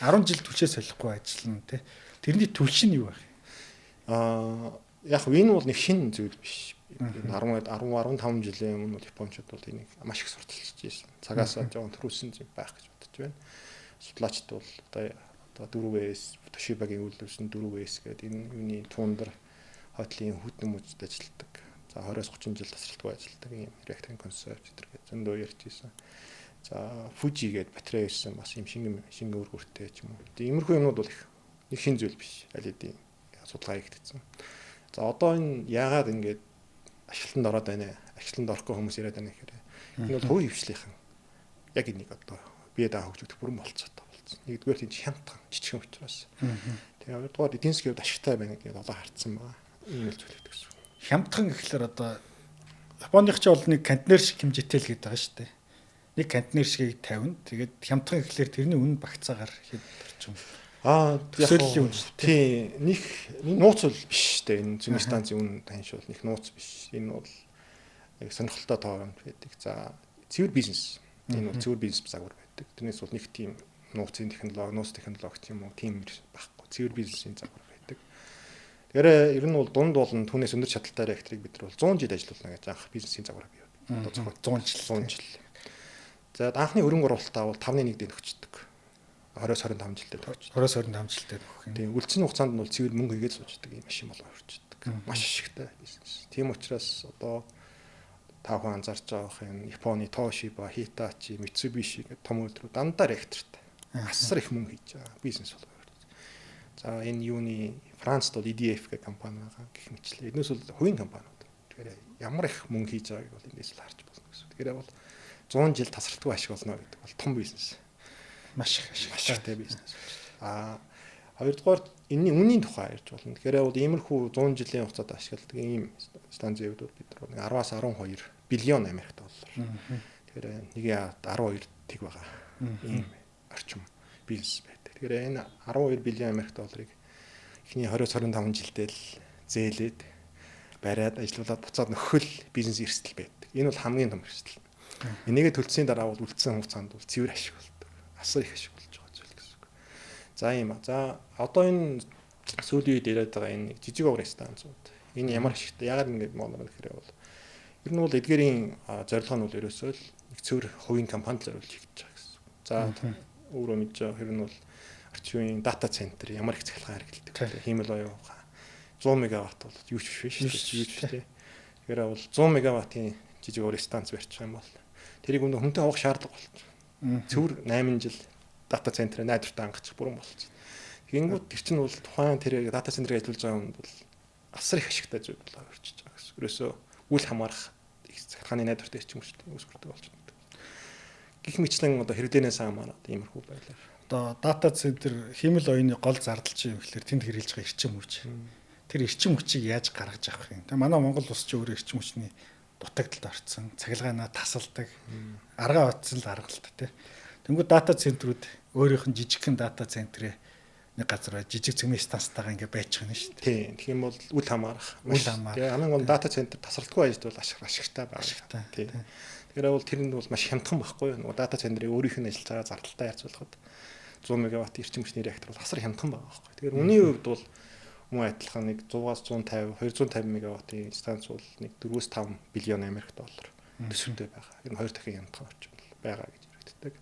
A: 10 жил түлшээ солихгүй ажиллана тий. Тэрний түлш нь юу байх
B: юм? Яг энэ бол нэг шинэ зүйл биш. 10 15 жилийн өмнө бол Япончууд бол энийг маш их сурталчилж байсан. Цагаасаа жоохон төрүүлсэн юм байх гэж бодож байна. Судлаачид бол одоо 4S Toshiba-гийн үйлдвэрлэсэн 4S гэдэг энэ юуны туундар хотлын хүтэн мужид ажилладаг. За 20-30 жил тасралтгүй ажилладаг ийм реакторын концепт гэдэг зөндөө ярьж байсан. За Fuji гэдэг батарей байсан бас ийм шингэн өргөртэй ч юм уу. Иймэрхүү юмнууд бол их нэг шинэ зүйл биш. Аль хэдийн судалгаа хийгдсэн. За одоо энэ яагаад ингэж ашиглалтанд ороод байна, ашиглалтанд орохгүй хүмүүс яриад байна гэхээр энэ бол хувийн хвшлийнхэн яг энийг одоо бие даан хөгжүүлэх бүрэн болцоотой болсон. Нэгдүгээр тийм хямдхан жижигхэн учраас. Тэгээ хоёрдугаар эдийн засгийн хувьд ашигтай байна гэдгийг одоо харцсан байгаа. Ийм л зүйл гэдэг гэсэн.
A: Хямдхан гэхлээр одоо Японых ч бол нэг контейнер шиг хэмжээтэй л гэдэг байгаа шүү дээ. Нэг контейнер шигийг 50. Тэгээд хямдхан гэхлээр тэрний үнэ багцаагаар хэд орчим.
B: Төсөөллийн үн шүү дээ. Тийм, нэг нууц бол биш шүү дээ. Энэ цөмийн станцын үн таньш бол нэг нууц биш. Энэ бол яг сонирхолтой тоо юм байдаг. За цэвэр бизнес. Энэ бол цэвэр бизнес загвар байдаг. Тэрнээс бол нэг тийм нууцын технологи, нууц технологи ч юм уу тийм байхгүй. Цэвэр бизнесийн загвар байдаг. Тэгэхээр ер нь бол дунд болон түүнээс өндөр чадaltaй реакторыг бид нар бол 100 жил ажиллуулна гэж анх бизнесийн загвар бий. Одоо зөвхөн 100 жил. За анхны хөрөнгө оруулалтаа бол 5.1 дээр нөхчдөг. 20-25 жилдээ төгсөж.
A: 20-25 жилдээ төгсөх юм.
B: Тийм, үлдсэн хугацаанд нь бол цэвэр мөнгө хийгээд сууждаг юм машин болоо өрчдөг. Маш ашигтай бизнес. Тийм учраас одоо та бүхэн анзаарч байгаа юм Японы Toshiba, Hitachi, Mitsubishi гэх том үйлдвэрүүд дандаа реактортай. Асар их мөнгө хийж байгаа бизнес болоо өрчдөг. За энэ юуны Францд бол EDF гэх компани байгаа гэх мэтлээ. Эднээс бол хувийн компаниуд. Тэгэхээр ямар их мөнгө хийж байгааг бол эндээс л харж болно гэсэн. Тэгэхээр бол 100 жил тасралтгүй ашиг болно гэдэг бол том бизнес.
A: Маш их ашигтай
B: бизнес. Хоёрдугаар энэний үнийн тухай ярьж болно. Тэгэхээр бол иймэрхүү 100 жилийн хугацаанд ашигладаг ийм станцын хувьд бол бид нар 10-аас 12 биллион Америк доллар. Тэгэхээр 1.12 тэг байгаа. Ийм орчим бизнес байдаг. Тэгэхээр энэ 12 биллион Америк долларыг эхний 20-25 жилдээ л зээлээд бариад ажиллуулад буцаад нөхөл бизнес эрсдэл байдаг. Энэ бол хамгийн том эрсдэл. Энийгээ төлсөний дараа бол үлдсэн хугацаанд бол цэвэр ашиг болдог. Асар их ашиг болж байгаа зүйл гэсэн үг. За ийм а. За одоо энэ сүүлийн үед яриад байгаа энэ жижиг оврын станцууд. Энэ ямар ашигтай? Яагаад ингэж монор гэхээр бол ер нь бол эдгээрийн зорилго нь бол ерөөсөө л нэг цэвэр хувийн компанид зориулж хийж байгаа гэсэн үг. За өөрөө мэдж байгаа ер нь бол орчин үеийн дата центр ямар их цахилгаан хэрэглэдэг. Хиймэл оюун ухаан 100 мегаватт бол юу ч биш шүү дээ. Юу ч биш тий. Тэгэхээр бол 100 мегаваттын жижиг оврын станц барьчих юм бол тэрийг өнөө хүнтэй авах шаардлага болчих. Цэвэр 8 жил дата центрээ найдвартай хангачих бүрэн болчих. Тэгэнгүүт тэр чинь бол тухайн тэр дата центрийг ажиллуулж байгаа хүнд бол асар их ашигтай зүйл болоо өрчиж байгаа гэсэн. Ерөөсөө үл хамаарах цахилгааны найдвартай эрчим хүчтэй үүсгэрдэг болж байна. Гэх мэтлэн одоо хэрэглээнээс хамаарат иймэрхүү байдлаар.
A: Одоо дата центр хиймэл оюуны гол зардал чинь юм гэхээр тэнд хэрэглэж байгаа эрчим хүч. Тэр эрчим хүчийг яаж гаргаж авах юм? Тэгээ манай Монгол улс чинь өөрөө эрчим хүчний дутагдалд орцсон. Цахилгаанаа тасалдаг. Аргаа утсан л аргалт тий. Тэнгүүд дата центрүүд өөрийнх нь жижигхэн дата центрээ нэг газар бай жижиг цөмийн станцтайгаа ингээ байчих нь шүү
B: дээ. Тийм. Тэгэх юм бол үл хамаарах.
A: Үл хамаарах.
B: Тэгээ хамгийн гол дата центр тасралтгүй ажил бол ашигтай байна.
A: Ашигтай.
B: Тийм. Тэгэхээр бол тэр нь бол маш хямдхан байхгүй юу? Нөгөө дата центрийг өөрийнх нь ажиллаж байгаа зардалтай харьцуулахад 100 мегаватт эрчим хүчний реактор бол асар хямдхан байгаа байхгүй. Тэгэхээр үнийн хувьд бол мөн адилхан нэг 100-аас 150, 250 мегаваттын станц бол нэг 4-5 биллион Америк доллар төсөвтэй байгаа. Энэ хоёр дахин хямдхан орчим байгаа гэж яригддаг.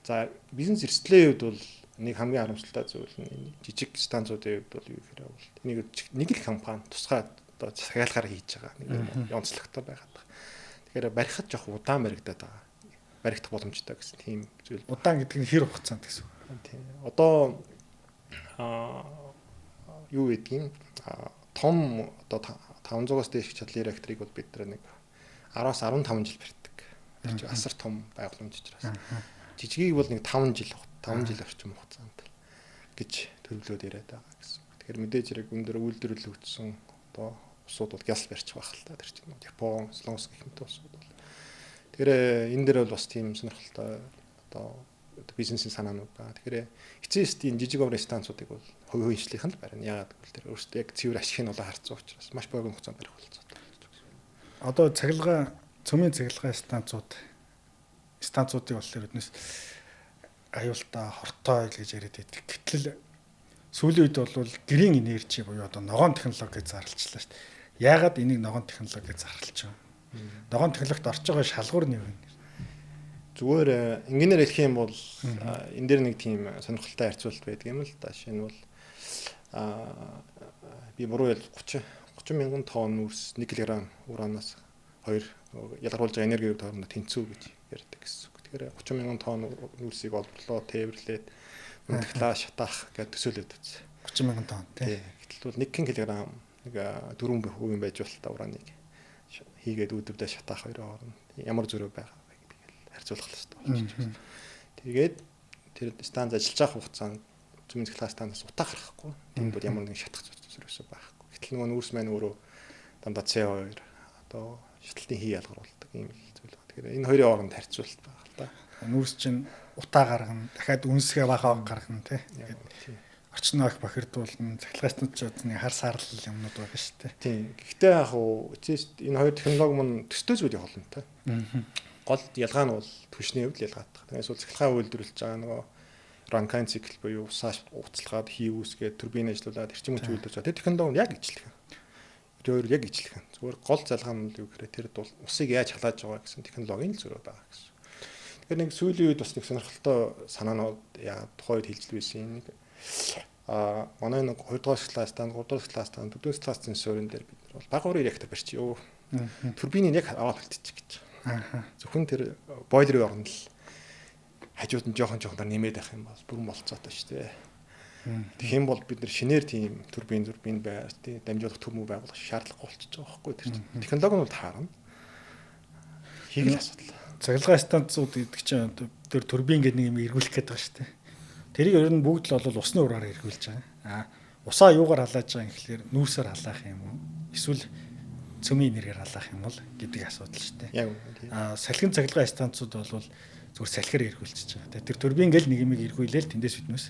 B: За бизнес эрсдлийн хувьд бол нэг хамгийн харамсалтай зүйл нь жижиг станцуудын хувьд бол юу гэхээр бол нэг л компани тусгай одоо захиалгаар хийж байгаа нэг онцлогтой байгаад байгаа. Тэгэхээр барихад жоох удаан баригдаад байгаа. Баригдах боломжтой гэсэн тийм зүйл.
A: Удаан гэдэг нь хэр хугацаанд гэсэн үг?
B: Тийм. Одоо юу гэдгийг том одоо 500-аас дээш чадлын реакторыг бол бид нар нэг 10-аас 15 жил барьдаг. Тэр чинь асар том байгууламж учраас. Жижигийг бол нэг 5 жил 5 жил орчим хугацаанд гэж төлөвлөөд яриад байгаа гэсэн. Тэгэхээр мэдээж хэрэг өндөр үйлдвэрлэгдсэн одоо улсууд бол гяс барьчих байх л та. Тэр чинь Япон, Солонгос гэх мэт улсууд бол. Тэгэхээр энэ дээр бол бас тийм сонирхолтой одоо бизнесийн санаанууд байгаа. Тэгэхээр эцсийн эцсийн жижиг оврын станцуудыг бол хувь хөншлийнх нь л барина. Яагаад гэвэл тэр өөрсдөө яг цэвэр ашиг нь болоо харцсан учраас маш богино хугацаанд барих болцоотой.
A: Одоо цахилгаан цөмийн цахилгаан станцуудыг болохоор биднес аюултай хортой гэж яриад байдаг. Гэтэл сүүлийн үед бол green energy буюу одоо ногоон технологи гэж зарлчлаа шүү дээ. Яагаад энийг ногоон технологи гэж зарлж байгаа юм? Ногоон технологид орж байгаа шалгуур нь юу вэ?
B: Зүгээр инженеэр хэлэх юм бол энэ дээр нэг тийм сонирхолтой харьцуулалт байдаг юм л да. Жишээ нь бол би буруу ял 30 мянган тонн үрс 1 кг уранаас 2 ялгаруулж байгаа энергийн хувьд хоорондоо тэнцүү гэж ярьдаг гэсэн үг. Тэгэхээр 30 мянган тонн үрсийг олборлоо, тээвэрлээд унтглаа, шатаах гэж төсөөлөд үзсэн.
A: 30 мянган тонн тий.
B: Гэтэл бол 1 кг нэг 4% байж бол та ураныг хийгээд үүдвдээ шатаах хоёрын хооронд ямар зөрүү байгаа вэ гэдгийг харьцуулах хэрэгтэй болчих. Тэгээд тэр станц ажиллаж байгаа хугацаанд цөмийн цахилгаан станцаас утаа гаргахгүй. Тэнд бол ямар нэгэн шатах зүрхсээ байхгүй. Гэтэл нөгөө нүүрс маань өөрөө дандаа CO2 одоо шатлалтын хий ялгаруулдаг ийм л зүйл байна. Тэгэхээр энэ хоёрын хооронд харьцуулалт байгаа л да.
A: Нүүрс чинь утаа гаргана, дахиад үнсгээ бага гаргана тий. Орчноо их бохирдуулна, цахилгаан станцуудны хар сарлал юмнууд байгаа шүү дээ.
B: Тийм. Гэхдээ яг уу энэ хоёр технологи мөн төстэй зүйлийн холбоотой. Гол ялгаа нь бол түвшний хувьд ялгаатай. Тэгээс бол цахилгаан үйлдвэрлэж байгаа нөгөө Rankine цикл буюу усаа уцалгаад хий үүсгээд турбин ажиллуулад эрчим хүч үйлдвэрлэж байгаа. Тэр технологи нь яг ижилхэн. Тэр хоёр яг ижилхэн. Зүгээр гол залгаа нь юу гэхээр тэр бол усыг яаж халааж байгаа гэсэн технологийн л зөрүү байгаа гэсэн. Тэгэхээр нэг сүүлийн үед бас нэг сонирхолтой санаанууд яа тухайн үед хэлж байсан нэг манай нэг 2 дугаар класстан 3 дугаар класстан 4 дугаар классын суурин дээр бид нар бол бага урын реактор барьчих юу. Турбиныг яг аваад үлдчих гэж. Зөвхөн тэр бойлерын оронд л хажууд нь жоохон жоохноор нэмээд байх юм бол бүрэн болцоотой шүү дээ. Тэгэх юм бол бид нар шинээр тийм турбин бай, тийм дамжуулах төмөө байгуулах шаардлагагүй болчихж байгаа байхгүй тэр чинь. Технологи нь бол таарна. Хийх л асуудал.
A: Цахилгаан станцууд гэдэг чинь тэр турбин гэдэг нэг юм эргүүлэх гээд байгаа шүү дээ. Тэрийг ер нь бүгд л бол усны ураар эргүүлж байгаа. Усаа юугаар халааж байгаа юм гэхлээр нүүрсээр халаах юм уу? Эсвэл цөмийн энергиэр халаах юм бол гэдэг асуудал шүү дээ.
B: Яг үнэ.
A: Салхин цахилгаан станцууд бол зүгээр салхиар эргүүлчихэж байгаа. Тэр турбин гэл нэг юмыг эргүүлээл тэндээс биднээс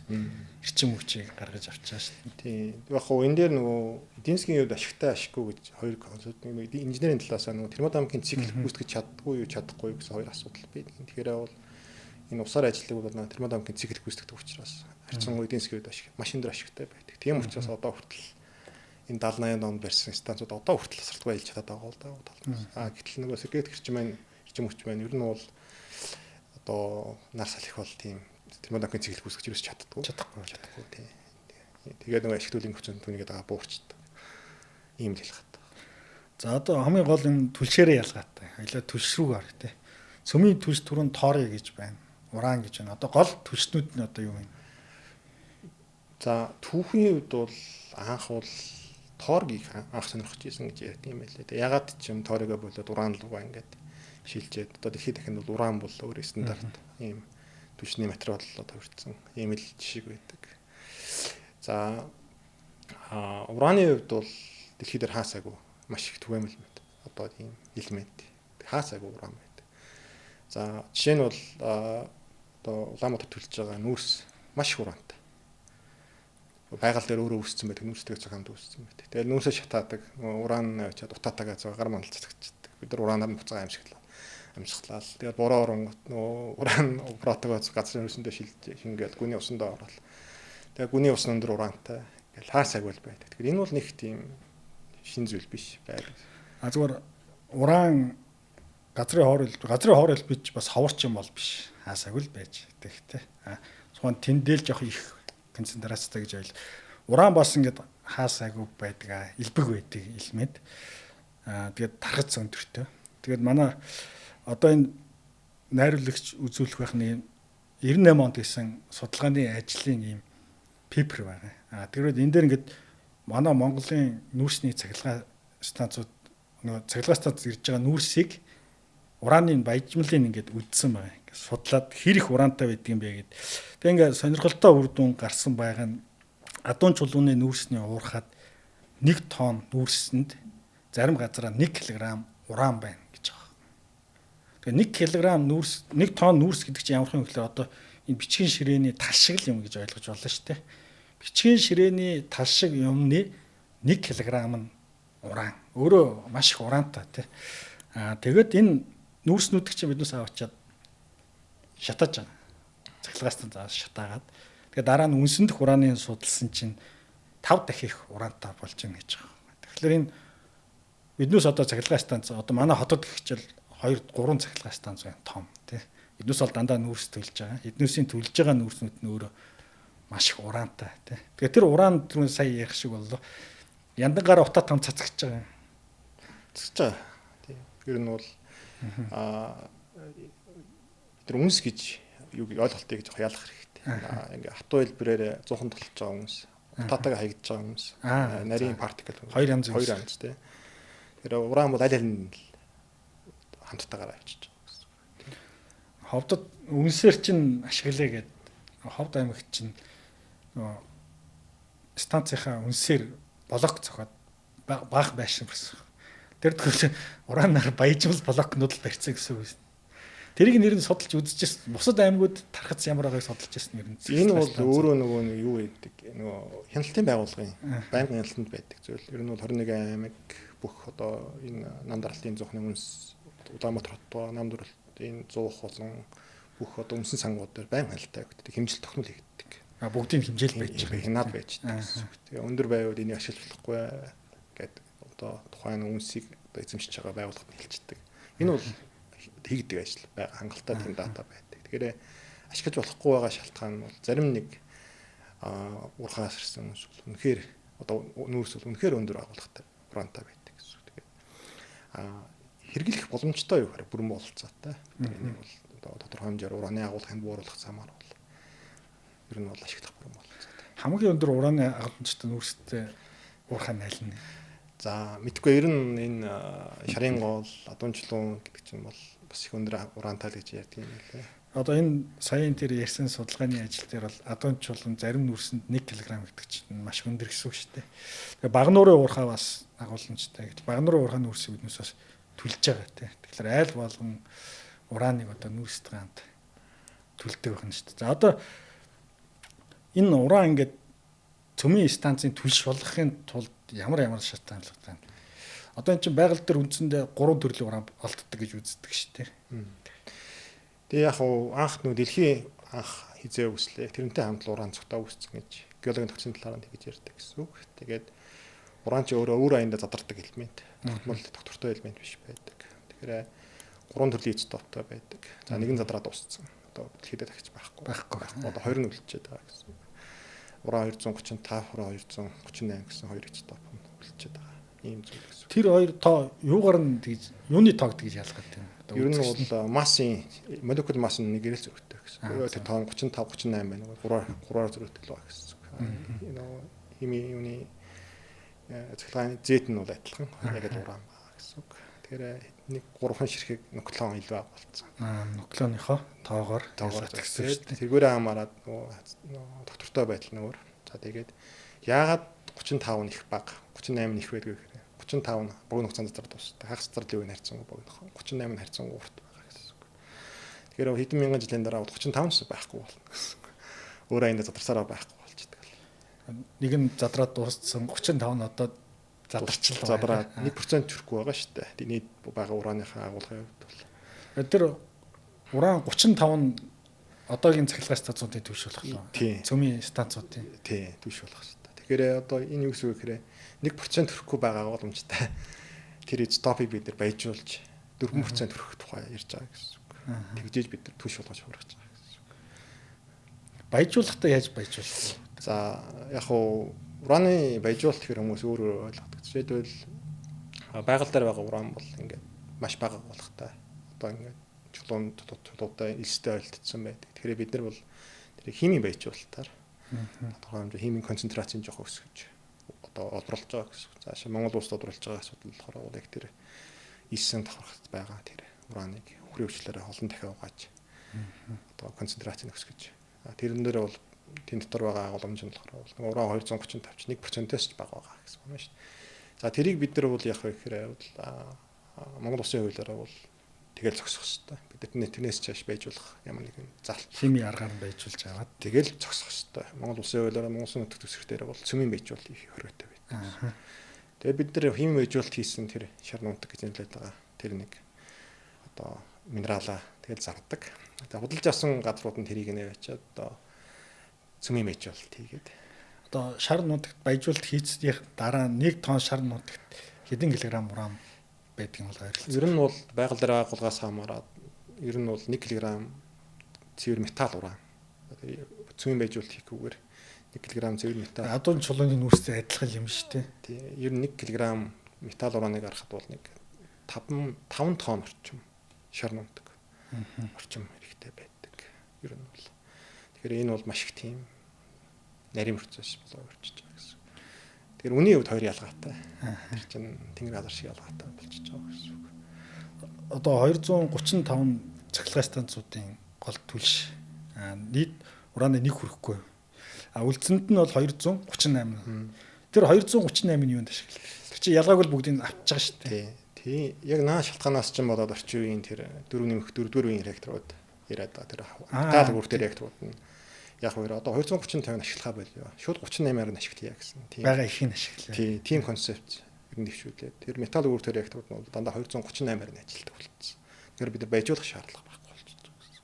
A: эрчим хүчийг гаргаж авчаа шүү дээ.
B: Тийм. Яг хоо энэ дээр нөгөө эдийн засгийн хувьд ашигтай ашиггүй гэж хоёр концепт нэг инженерийн талаас нөгөө термодинамикийн цикл гүйцэтгэж чаддгүй юу чадахгүй юу гэсэн хоёр асуудал байдаг. Тэгэхээр бол энэ усаар ажилладаг бол термодинамикийн цикл гүйцэтгэдэг учраас харьцангуй эдийн засгийн хувьд ашиг маш өндөр ашигтай байдаг. Тийм учраас одоо хүртэл энэ 70 80 онд барьсан станцууд одоо хүртэл асралтгүй ажиллаж чадаад байгаа л да. Гэтэл нөгөө сэргээх эрчим маань эрчим хүч маань ер нь бол одоо нар салхи бол тийм термодинамикийн цикл гүйцэтгэж ерөөс чаддаггүй. Чадахгүй тийм. Тэгээд нөгөө ашиг төлөвийн хүчин түүнийгээ дагаа буурчдаг. Ийм л ялгаатай.
A: За одоо хамгийн гол нь түлшээрээ ялгаатай. Хоёлаа түлш рүү орё те. Цөмийн түлш түрүүн тори гэж байна. Уран гэж байна. Одоо гол түлшнүүд нь одоо юу юм?
B: За түүхийн хувьд бол анх бол торгийг анх сонирхож исэн гэж ярьд юм байлээ. Тэг ягаад ч юм ториго болоод уран руугаа ингээд шилжээд одоо дэлхийд дахинд бол уран бол өөр стандарт ийм түвшний материал тохирсон ийм л жишг байдаг. За ураны хувьд бол дэлхий дээр хаасаагүй маш их түгээмэл мэт одоо ийм элемент хаасаагүй уран байдаг. За жишээ нь бол одоо Улаанбаатар төлж байгаа нүүрс маш их урантай. Байгаль дээр өөрөө үүссэн байдаг, нүүрстэйгээ цог хамт үүссэн байдаг. Тэгээд нүүрсээ шатаадаг, уран авчиад утаатайгаа цог гар мандал цацгдчихдаг. Бид нар ураанаар нь буцаага амьсгалаа. Тэгээд бороо оронгот нөө уран протогоо газрын нүүрсэндээ шилж шингээл гүний усандаа ороод. Тэгээд гүний ус өндөр ураантай. Ингээл хаасаагүй л байдаг. Тэгэхээр энэ бол нэг тийм шин зүйл биш байдаг.
A: А зүгээр уран газрын хоор элбэж бас ховорч юм бол биш. Хаасаагүй л байж тэгтэй. А тухайн тэндэл жоох их концентрацтай гэж ойл. Уран бас ингээд хаасаагүй байдаг а элбэг байдаг элемент. А тэгээд тархац өндөртэй. Тэгээд манай одоо энэ найруулагч үзүүлэх байх нэг 98 онд хийсэн судалгааны ажлын ийм пейпер байгаа. А тэрвэр энэ дээр ингээд манай Монголын нүүрсний цахилгаан станцууд нөгөө цахилгаан станц ирж байгаа нүүрсийг ураны баяжмлын ингээд үдсэн байгаа. Ингээд судлаад хэр их ураантай байдаг юм бэ гэд. Тэгээ ингээд сонирхолтой үр дүн гарсан байгаа нь адуун чулууны нүүрсний уурхад 1 тонн нүүрсэнд зарим газараа 1 кг уран байна гэж байгаа. Тэгээ 1 кг нүүрс 1 тонн нүүрс гэдэг чинь ямар юм гэхээр одоо энэ бичгийн ширээний тал шиг л юм гэж ойлгож байна шүү дээ. Бичгийн ширээний тал шиг юмны 1 кг нь уран. Өөрөө маш их ураантай тий. Аа тэгэд энэ нүүрснүүдийг чинь биднээс аваачаад шатааж байгаа. Цахилгаан станцаас шатаагаад тэгээ дараа нь үнсэн дэх урааны судалсан чинь 5 дахин их ураантай болж байна гэж байгаа. Тэгэхээр энэ биднээс одоо цахилгаан станц одоо манай хотод гихчил 2 3 цахилгаан станц байна том тий. Эднээс бол дандаа нүүрс төлж байгаа. Эднээсийн төлж байгаа нүүрснүүд нь өөрөө маш их ураантай тий. Тэгээ тэр уран түрүүн сая ярих шиг боллоо. Яндангаар утаа там цацгаж байгаа.
B: Цацгаж байгаа. Тий. Ер нь бол тэр үнс гэж юуг ойлголтыг жоох ялах хэрэгтэй. Ингээ хатуу хэлбэрээр 100 толж байгаа үнс, утаатайгаа хаягдж байгаа үнс, нарийн партикл
A: хоёр янз
B: тий. Тэр уран бол аль аль нь хамттайгаар авчиж байгаа гэсэн.
A: Ховдод үнсээр чинь ашиглая гэд Ховд аймагт чинь нөгөө станцынхаа үнсээр блок зохиод баах байшин барьсан. Тэр тэгвэл ураанаар баяжмал блокнууд л барьсан гэсэн үг. Тэрийг нэр нь судалж үзчихсэн. Бусад аймагуд тархац ямар байгааг судалж ирсэн нэр нь.
B: Энэ бол өөрөө нөгөө юу гэдэг нөгөө хяналтын байгууллагын байнгын хяналтанд байдаг зүйл. Ер нь бол 21 аймаг бүх одоо энэ нам даралтын зуухны үнс Улаанбаатар хот, нам даралтын зуух болон бүх одоо өмсөн сангууд дээр байнгын хяналттай өгдөг. Хэмжил тохинол хийгддэг.
A: А бүгдийг хэмжээл байж байгаа.
B: Хянаад байж байгаа гэсэн үг. Тэгээ өндөр байвал энийг ашиглах болохгүй гэдэг одоо тухайн үнсийг одоо эзэмшиж байгаа байгууллагад нь хэлждэг. Энэ бол хийгдэг ажил байгаа. Хангалттай тийм дата байдаг. Тэгэхээр ашиглаж болохгүй байгаа шалтгаан нь бол зарим нэг урхаас ирсэн үнс бол үнэхээр одоо нүүрс бол үнэхээр өндөр агуулгатай ураантай байдаг гэсэн үг. Тэгээд хэрэглэх боломжтой юу гэхээр бүрэн бололцоотой. Энийг бол одоо тодорхой хэмжээр ураны агуулгыг бууруулах замаар бол ер нь бол ашиглах бүрэн бололцоотой.
A: Хамгийн өндөр ураны агуулгын нүүрстэй уурхай нь аль нь?
B: За мэдгүй ер нь энэ шарын гол, адуунчлуун гэдэг чинь бол бас их өндөр ураантай л гэж ярьдаг юм лээ.
A: Одоо энэ саяын тэр ярьсан судалгааны ажил дээр бол адуунчлуун зарим нүүрсэнд 1 кг гэдэг чинь маш өндөр гэсэн үг шүү дээ. Тэгээ багнуурын уурхай бас агуулмжтай. Гэтэл багнуурын уурхай нүүрсийг биднээс бас түлж байгаа тийм. Тэгэхээр айл болгон урааныг одоо нүүрстэй хамт түлдэг байх нь шүү дээ. За одоо энэ уран ингээд цөмийн станцын түлш болгохын тулд ямар ямар шалтгаанлалтай. Одоо эн чинь байгаль дээр үндсэндээ 3 төрлийн уран олддог гэж үздэг шүү дээ.
B: Тэгээ яг уу анх нөө дэлхийн анх хизээ үүслээ. Тэрнтэй хамт уран цогтоо үүссэн гэж геологийн тогтсон талаар нь тэгж ярьдаг гэсэн үг. Тэгээд уран чи өөрөө өөр аяндаа задардаг элемент. Тогтмол тогтвортой элемент биш байдаг. Тэгэхээр 3 төрлийн изотоптой байдаг. За нэг нь задраад дууссан. Одоо дэлхийдээ дахиж байхгүй. Одоо хоёр нь үлдчихэд байгаа гэсэн үг. Уран 235, уран 238 гэсэн хоёр изотоп нь үлдчихэд байгаа. Ийм зүйл гэсэн.
A: Тэр хоёр тоо юугаар нь тэгж юуны тоог тэгж ялгаад байна?
B: Ер нь бол массын молекул масс нь нэг эрэл зөрөгтэй гэсэн. Тэр тоо 35, 38 байна. 3-аар зөрөгтэй л байгаа гэсэн. Нөгөө химийн юуны цахилгааны зэт нь бол адилхан. Яг л уран байгаа гэсэн үг. Тэгэхээр нэг 3 ширхэг нуклеон илүү агуулсан.
A: Нуклеоныхоо тоогоор
B: гэсэн шүү дээ. Тэргээрээ хамаарат нөгөө доктортой байдал нь өөр. За тэгээд яагаад 35 нь их бага, 38 нь их байдгүй гэхээр 35 нь богино хугацаанд задраад дуусдаг. Хагас зарлын үеийн харьцангуй богино. 38 нь харьцангуй урт байгаа гэсэн үг. Тэгэхээр хэдэн мянган жилийн дараа бол 35 ч байхгүй болно гэсэн. Өөр аяндаа задарсараа байхгүй болчихдог.
A: Нэг нь задраад дууссан, 35 нь одоо задарчлаа.
B: Задраад 1% хүрэхгүй байгаа шүү дээ. Нийт байгаа ураныхаа агуулгын хувьд
A: бол. Тэр уран 35 нь одоогийн цахилгаан станцуудын түвш болох уу? Цөмийн станцуудын.
B: Тий, түвш болох шүү дээ. Тэгэхээр одоо энэ юу гэсэн үг гэхээр 1% хүрэхгүй байгаа боломжтой. Тэр изотопыг бид нар баяжуулж 4% хүрэх тухай ярьж байгаа гэсэн үг. Тэгжээж бид нар түвш болгож хувиргаж байгаа гэсэн үг.
A: Баяжуулахдаа яаж баяжуулах вэ?
B: За яг уу ураны баяжуулалт гэхэр хүмүүс өөр өөр ойлгодог. Жишээлбэл байгаль дээр байгаа уран бол ингээд маш бага агуулгатай. Одоо ингээд чулуун чулуутай элстэй ойлтцсон байдаг. Тэгэхээр бид нар бол тэр химийн баяжуулалтаар тодорхой хэмжээ химийн концентрацийн жоох өсгөж одоо олруулж байгаа гэсэн. Заашаа Монгол улсад олруулж байгаа асуудал болохоор бол яг тэр элсэн давхархад байгаа тэр ураныг үхрийн өвчлөлөөр олон дахин угааж одоо концентрацийг өсгөж. Тэрэн дээр бол тэн дотор байгаа агуулмж нь болохоор бол уран 235 ч 1%-ээс ч бага байгаа гэсэн юм байна шүү дээ. За тэрийг бид нар бол яг вэ гэхээр бол Монгол улсын хуулиараа бол тэгэл зогсох хэрэгтэй. Бид нар тэрнээс чааш байжуулах ямар нэгэн залт
A: химийн аргаар нь байжуулж аваад
B: тэгэл зогсох хэрэгтэй. Монгол улсын хуулиараа Монгол улсын нутаг дэвсгэр дээр бол цөмийн байжуулалт их хэрэгтэй байдаг. Тэгээ бид нар химийн байжуулалт хийсэн тэр шар нунтаг гэж нэрлэдэг байгаа. Тэр нэг одоо минералаа тэгэл зардаг. За худалдаж авсан газрууд нь тэрийг нэ очиад одоо цөмийн байжуулалт хийгээд
A: одоо шар нутагт баяжуулалт хийцдийнх дараа 1 тонн шар нутагт хэдэн килограмм уран байдаг юм бол ойролцоогоор.
B: Ер нь бол байгаль дээр агуулгаас хамаарат ер нь бол 1 кг цэвэр металл уран. Цөмийн баяжуулалт хийхгүйгээр 1 кг цэвэр металл.
A: Адуун чулууны нүүрстэй адилхан юм шүү дээ.
B: Тий. Ер нь 1 кг металл ураныг гаргахад бол нэг 5 тонн орчим шар нутаг орчим хэрэгтэй байдаг. Ер нь бол. Тэгэхээр энэ бол маш их тийм нарийн процесс болоо өрчиж байгаа гэсэн. Тэгэхээр үнийн хувьд хоёр ялгаатай. Тэр чинь тэнгэр газар шиг ялгаатай болчихж байгаа гэсэн үг.
A: Одоо 235 цахилгаан станцуудын гол түлш нийт ураны нэг хүрэхгүй. А үлдсэнд нь бол 238. Тэр 238 нь юунд ашиглах? Тэр чинь ялгааг бол бүгдийг авчиж байгаа шүү дээ.
B: Тий. Яг наа шалтгаанаас ч юм болоод орчин үеийн тэр 4.4 үеийн реакторууд яриад байгаа. Тэр металл бүртэй реакторууд нь яг хоёр одоо 235-ыг ашиглахаа болио. Шууд 38-аар нь ашиглая гэсэн.
A: Тийм. Байгаа их нь ашиглая.
B: Тий, тийм концепт ер нь дэвшүүлээд. Тэр металл үүртэй реакторууд нь бол дандаа 238-аар нь ажилладаг болчихсон. Тэгэхээр бид нар баяжуулах шаардлага байхгүй болчихсон гэсэн.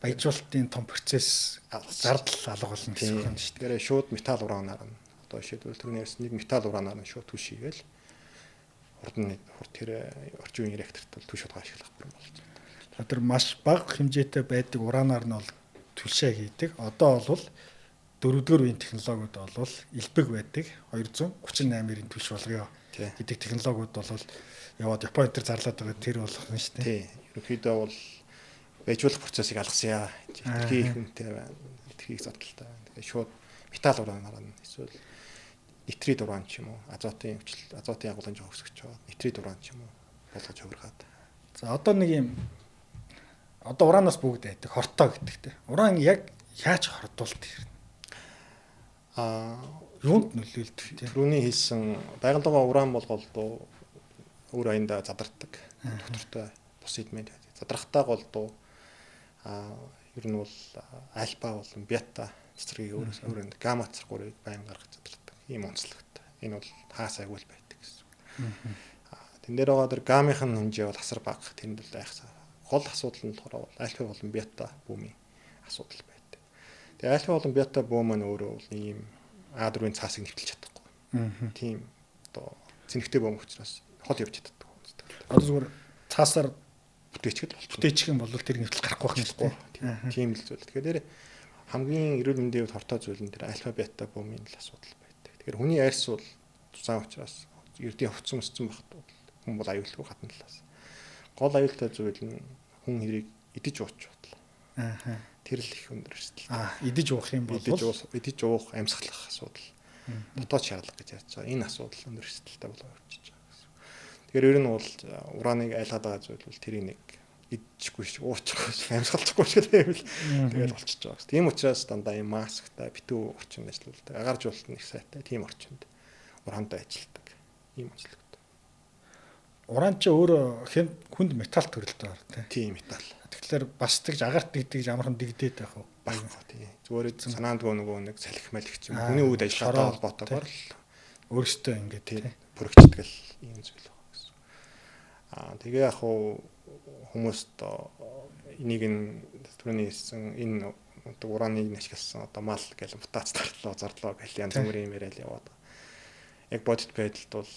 A: Баяжуулалтын том процесс зардал алга болно гэсэн үг юм шүү
B: дээ. Тэгэхээр шууд металл ураанаар нь одоо жишээлбэл түрүүнээс нэг металл ураанаар нь шууд түлш хийгээл хурд нь хурд тэр орчин үеийн реакторт бол түлш удаа ашиглах бүрэн болчихсон.
A: Тэр маш бага хэмжээтэй байдаг ураанаар нь бол түлшээ хийдэг. Одоо бол дөрөвдүгээр үеийн технологиуд бол элбэг байдаг. 238-ийн түлш болгоё гэдэг технологиуд бол яваад Японы тэр зарлаад байгаа тэр болох нь шүү дээ.
B: Тий. Ерөнхийдөө бол баяжуулах процессыг алгасъя. Хэтэрхий их үнэтэй байна. Хэтэрхий их зардалтай байна. Тэгэхээр шууд металл ураанаар нь эсвэл нитрид уран ч юм уу, азотын өвчлөл, азотын агуулгын жоох өсгөж байгаа. Нитрид уран ч юм уу болгож хувиргаад.
A: За одоо нэг юм одоо ураанаас бүгд айдаг хортой гэдэг те. Уран яг яаж хордуулдаг юм? Юунд нөлөөлдөг
B: те? Түрүүний хэлсэн байгаль байгаа уран бол голдуу өөр аяндаа задардаг. Доктортой бус элемент байдаг. Задрахтаа голдуу ер нь бол альфа болон бета цэцэргийг өөрөөс өөр гамма цэцэргүүрийг байн гаргаж задардаг. Ийм онцлогтой. Энэ бол хаас айгуул байдаг гэсэн. Тэн дээр байгаа тэр гаммын хэмжээ бол асар бага. Тэнд бол айхсаа. Гол асуудал нь болохоор бол альфа болон бета бүүмийн асуудал байдаг. Тэгээ альфа болон бета бүү маань өөрөө бол нэг ийм А4-ийн цаасыг нэвтэлж чадахгүй. Тийм одоо зэнхтэй бөм учраас хол явж чаддаг.
A: Одоо зүгээр цаасаар
B: бүтээчгэд болчихно.
A: Бүтээчих юм бол тэр нэвтэл гарахгүй байх юм шүү
B: дээ. Тийм л зүйл. Тэгэхээр хамгийн эрүүл мэндийн хувьд хортой зүйл нь тэр альфа бета бүүмийн л асуудал байдаг. Тэгэхээр хүний арьс бол зузаан учраас ердийн хувцсан өссөн багт бол хүн бол аюулгүй гадна талаас. Гол аюултай зүйл нь хүн хэрийг идэж ууч бодлоо. Тэр л их өндөр эрсдэл.
A: Идэж уух юм бол
B: идэж уух, амьсгалах асуудал, дотоод шаардлага гэж ярьж байгаа. Энэ асуудал өндөр эрсдэлтэй болоо явчихж байгаа гэсэн. Тэгэхээр ер нь бол урааныг айлгаад байгаа зүйл бол тэрийг нэг идчихгүй шиг, уучихгүй шиг, амьсгалчихгүй шиг тийм л тэгэл болчихж байгаа гэсэн. Тийм учраас дандаа юм масктай битүү орчинд ажилладаг. Агааржуулалт нь их сайтай тийм орчинд ураантай ажилладаг. Ийм онцлогтой.
A: Уран чи өөрөө хүнд металл төрөлтэй байна
B: тийм. Тийм металл.
A: Тэгэхээр бас тэгж агаарт дэгдэж амархан дэгдээд байх уу?
B: Байхгүй тийм. Зүгээр санаандгүй нөгөө нэг салхи малх ч юм. Хүний үед ажиллагаатай холбоотойгоор л
A: өөрөөсөө ингээд тийм
B: пүрэгчдэг л ийм зүйл байна гэсэн. Аа тэгээ яг хуу хүмүүст энийг нь түрүүний хэлсэн энэ одоо урааныг ашигласан одоо мал гэл мутац зарлоо зарлоо гэл янз бүрийн юм яриад яваад. Яг бодит байдалд бол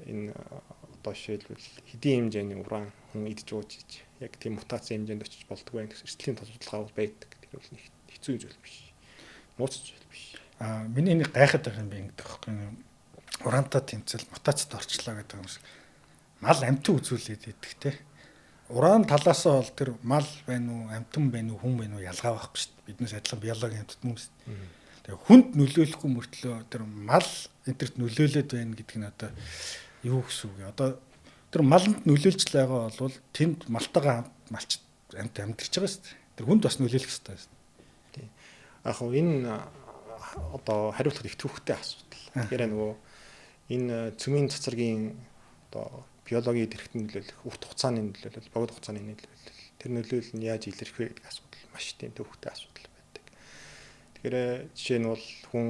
B: энэ одоо жишээлбэл хэдийн хэмжээний уран хүн идж ууж яг тийм мутацийн хэмжээнд очиж болдгоо байх гэсэн эрсдлийн судалгаа бол байдаг. Тэр бол нэг хэцүү зүйл биш. Нууц зүйл биш.
A: Аа миний нэг гайхаад байгаа юм би ингэдэг байхгүй юм. Ураантай тэмцэл мутацид орчлоо гэдэг юм шиг. Мал амтан үзүүлээд идэх те. Уран талаасаа бол тэр мал байна уу, амтан байна уу, хүн байна уу ялгаа байхгүй шүү дээ. Биднээс адилхан биологийн амьтад юм шүү дээ. Тэгээ хүнд нөлөөлөхгүй мөртлөө тэр мал энтерт нөлөөлөд байна гэдэг нь одоо юу гэсэн үг вэ? Одоо тэр маланд нөлөөлж л байгаа бол тэнд малтайгаа малч амт амьдарч байгаа шүү дээ. Тэр хүнд бас нөлөөлөх ёстой шүү
B: дээ. Тийм. Яг хөө энэ одоо хариулахад их төвхтэй асуудал. Тэгэхээр нөгөө энэ цөмийн цацрагийн одоо биологийн тэрэгтэн нөлөөлөх, урт хугацааны нөлөөлөл, богино хугацааны нөлөөлөл, тэр нөлөөлөл нь яаж илэрх вэ гэдэг асуудал маш тийм төвхтэй асуудал байдаг. Тэгэхээр жишээ нь бол хүн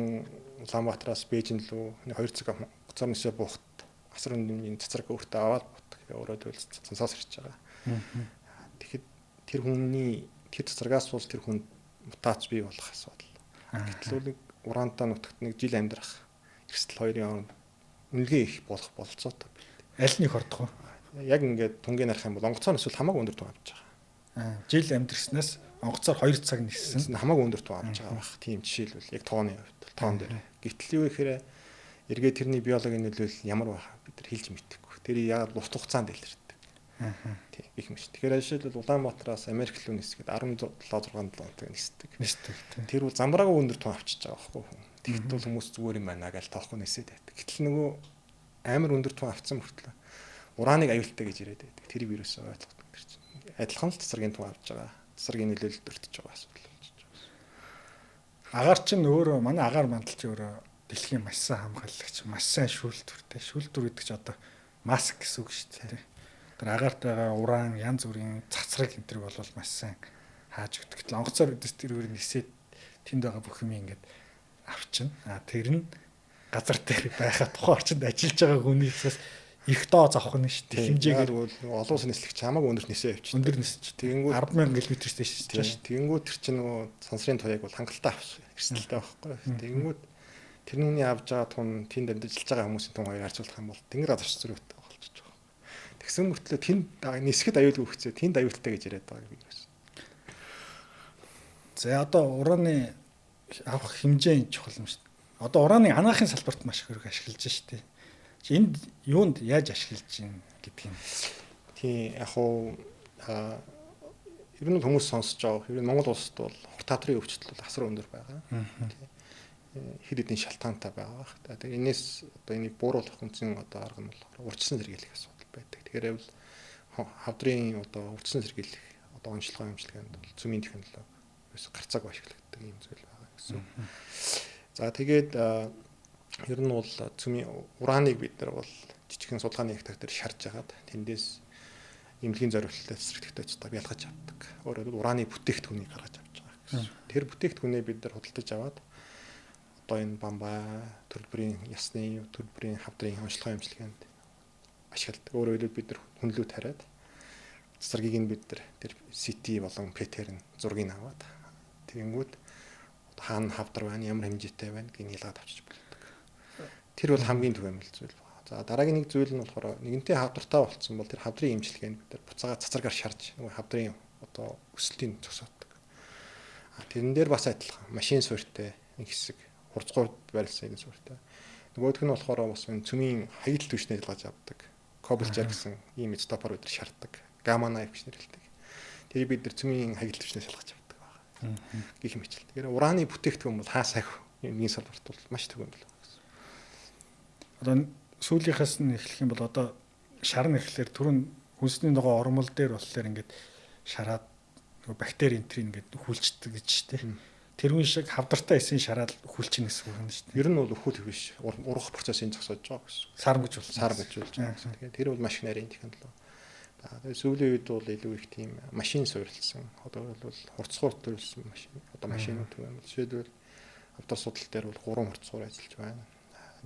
B: Улаанбаатараас Бээжин рүү 2 цаг гоцоор нисээ буухад асар өндөр цацраг өөртөө аваад буутдаг. Өөрөө тэгвэл цансаас ирж байгаа. Тэгэхэд тэр хүний тэр цацрагаас бол тэр хүн мутац бий болох асуудал. Гэтэл нэг ураантай нутагт нэг жил амьдрах эрсдэл хоёрын хооронд үнэлгээ их болох бололцоотой.
A: Аль нь их ордох
B: вэ? Яг ингээд тунгийн нарах юм бол онгоцоор эсвэл хамаагүй өндөр тун авч
A: байгаа. Жил амьдрснаас онгоцоор 2 цаг ниссэн
B: хамаагүй өндөр тун авч байгаа байх. Тийм жишээлбэл яг тооны хувьд тоон дээр. Гэтэл юу гэхээр эргээ тэрний биологийн нөлөөлөл ямар байх бид нар хэлж мэдэхгүй. Тэр яг урт хугацаанд илэрдэг. Тийм их юм шиг. Тэгэхээр жишээлбэл Улаанбаатараас Америк руу нисгээд 17 6 7 хоног нисдэг.
A: Нисдэг.
B: Тэр бол замбраагүй өндөр тун авчиж байгаа байхгүй хүн. Тэгэхдээ бол хүмүүс зүгээр юм байна гэж тоохгүй нисээд байдаг. Гэтэл нөгөө амар өндөр тун авцсан мөртлөө урааныг аюултай гэж яриад байдаг. Тэр вирусээ ойлгодог тэр чинь. Адилхан л цэцэргийн тун авч байгаа. Цэцэргийн нөлөөлөлд өртөж байгаа асуудал болж байгаа.
A: Агаар чинь өөрөө манай агаар мандал чи өөрөө дэлхийн маш сайн хамгаалагч, маш сайн шүүлтүртэй. Шүүлтүр гэдэг чи одоо маск гэсэн үг шүү дээ. Тэр агаарт байгаа уран, янз бүрийн цацраг энэ төр бол маш сайн хааж өгдөг. Гэтэл онгоцоор үдэс тэр өөр нисээд тэнд байгаа бүх юм ингээд авчина. А тэр нь газар дээр байхаа тухайн орчинд ажиллаж байгаа хүнийхээс их доо зовх нь шүү дээ.
B: Хэмжээгээр бол олон улсын нислэгч хамаагүй өндөр нисээ явчих.
A: Өндөр нисэж.
B: Тэгэнгүүт
A: 100000 км дэш нисэж
B: шүү. Тэгэнгүүт тэр чинь нөгөө сансрын туяаг бол хангалттай авах эрсдэлтэй байхгүй. Тэгэнгүүт тэр нүний авж байгаа тун тэнд ажиллаж байгаа хүмүүсийн тун хоёр харьцуулах юм бол тэнгэр газар зөрүүтэй болчихж байгаа. Тэгсэн мөртлөө тэнд нисгэд аюулгүй өгцөө тэнд аюултай гэж яриад байгаа юм байна.
A: За одоо ураны авах хэмжээ чухал юм шүү дээ. Одоо ураны анаахын салбарт маш их ашиглаж шүү дээ. Чи энд юунд яаж ашиглаж байна гэдэг юм.
B: Тийм яг уу ер нь хүмүүс сонсож байгаа. Ер нь Монгол улсад бол хурт хадрын өвчлөл бол асар өндөр байгаа. Хэд хэдэн шалтгаантай байгаа. Тэгээ энэс одоо энийг бууруулах үндсэн одоо арга нь болохоор урьдчилан сэргийлэх асуудал байдаг. Тэгэхээр бол хавдрын одоо урьдчилан сэргийлэх одоо онцлогоо эмчилгээнд бол цөмийн технологи ерөөс гарцаагүй ашиглагддаг юм зүйл байгаа гэсэн. За тэгээд ер нь бол цөмийн урааныг бид нар бол жижигхэн судалгааны гектар дээр шарж агаад тэндээс эмнэлгийн зориулттай цэцэрлэгтэй цутаг ялгаж авдаг. Өөрөөр хэлбэл ураны бүтээгдэхүүнийг гаргаж авч байгаа гэсэн. Тэр бүтээгдэхүүнээ бид нар худалдаж аваад одоо энэ бамбай төлбөрийн ясны төлбөрийн хавдрын онцлогоо эмчилгээнд ашигладаг. Өөрөөр хэлбэл бид нар хүнлүү тариад цэцэргийг нь бид нар тэр CT болон PET-ээр нь зургийг аваад тэгэнгүүт хаана хавдар байна, ямар хэмжээтэй байна гэдгийг ялгаад авчиж болдог. Тэр бол хамгийн түгээмэл зүйл байна. За дараагийн нэг зүйл нь болохоор нэгэнтээ хавдартай болцсон бол тэр хавдрын эмчилгээнд бид нар буцаага цацрагаар шарж нөгөө хавдрын одоо өсөлтийг зогсоодог. А тэрэн дээр бас адилхан машин суурьтай нэг хэсэг хурцгуур байрлсан нэг суурьтай. Нөгөөх нь болохоор бас энэ цөмийн хаягдл түвшнээ ялгаж авдаг. Кобальчар гэсэн ийм изотопоор бид нар шаарддаг. Гамма knife гэж нэрлэдэг. Тэрийг бид нар цөмийн хаягдл түвшнээс ялгаж авдаг байна. Гэх мэт. Тэгэхээр ураны бүтээгдэхүүн бол хаасайг эмнэлгийн салбарт бол маш түгээмэл байна гэсэн.
A: Одоо сүүлийнхээс нь эхлэх юм бол одоо шарна гэхлээр түрүүн хүнсний нөгөө ормол дээр болохоор ингээд шараад нөгөө бактери энтрийг ингээд хүлчдэг гэж штэ. Тэрүүн шиг хавдартай эсийн шараад хүлчин гэсэн үг юм шүү
B: дээ. Ер нь бол өхүүл биш. Ургах процессыг зогсоож байгаа гэсэн.
A: Сармгаж болно.
B: Сармгаж болж байгаа гэсэн. Тэгэхээр тэр бол маш их нарийн технологи. За тэгээ сүүлийн үед бол илүү их тийм машин суурилсан. Одоо бол хурцгуур төрөлсөн машин. Одоо машинууд юм бол жишээлбэл авдар судал дээр бол 3 хурцгуур ажиллаж байна.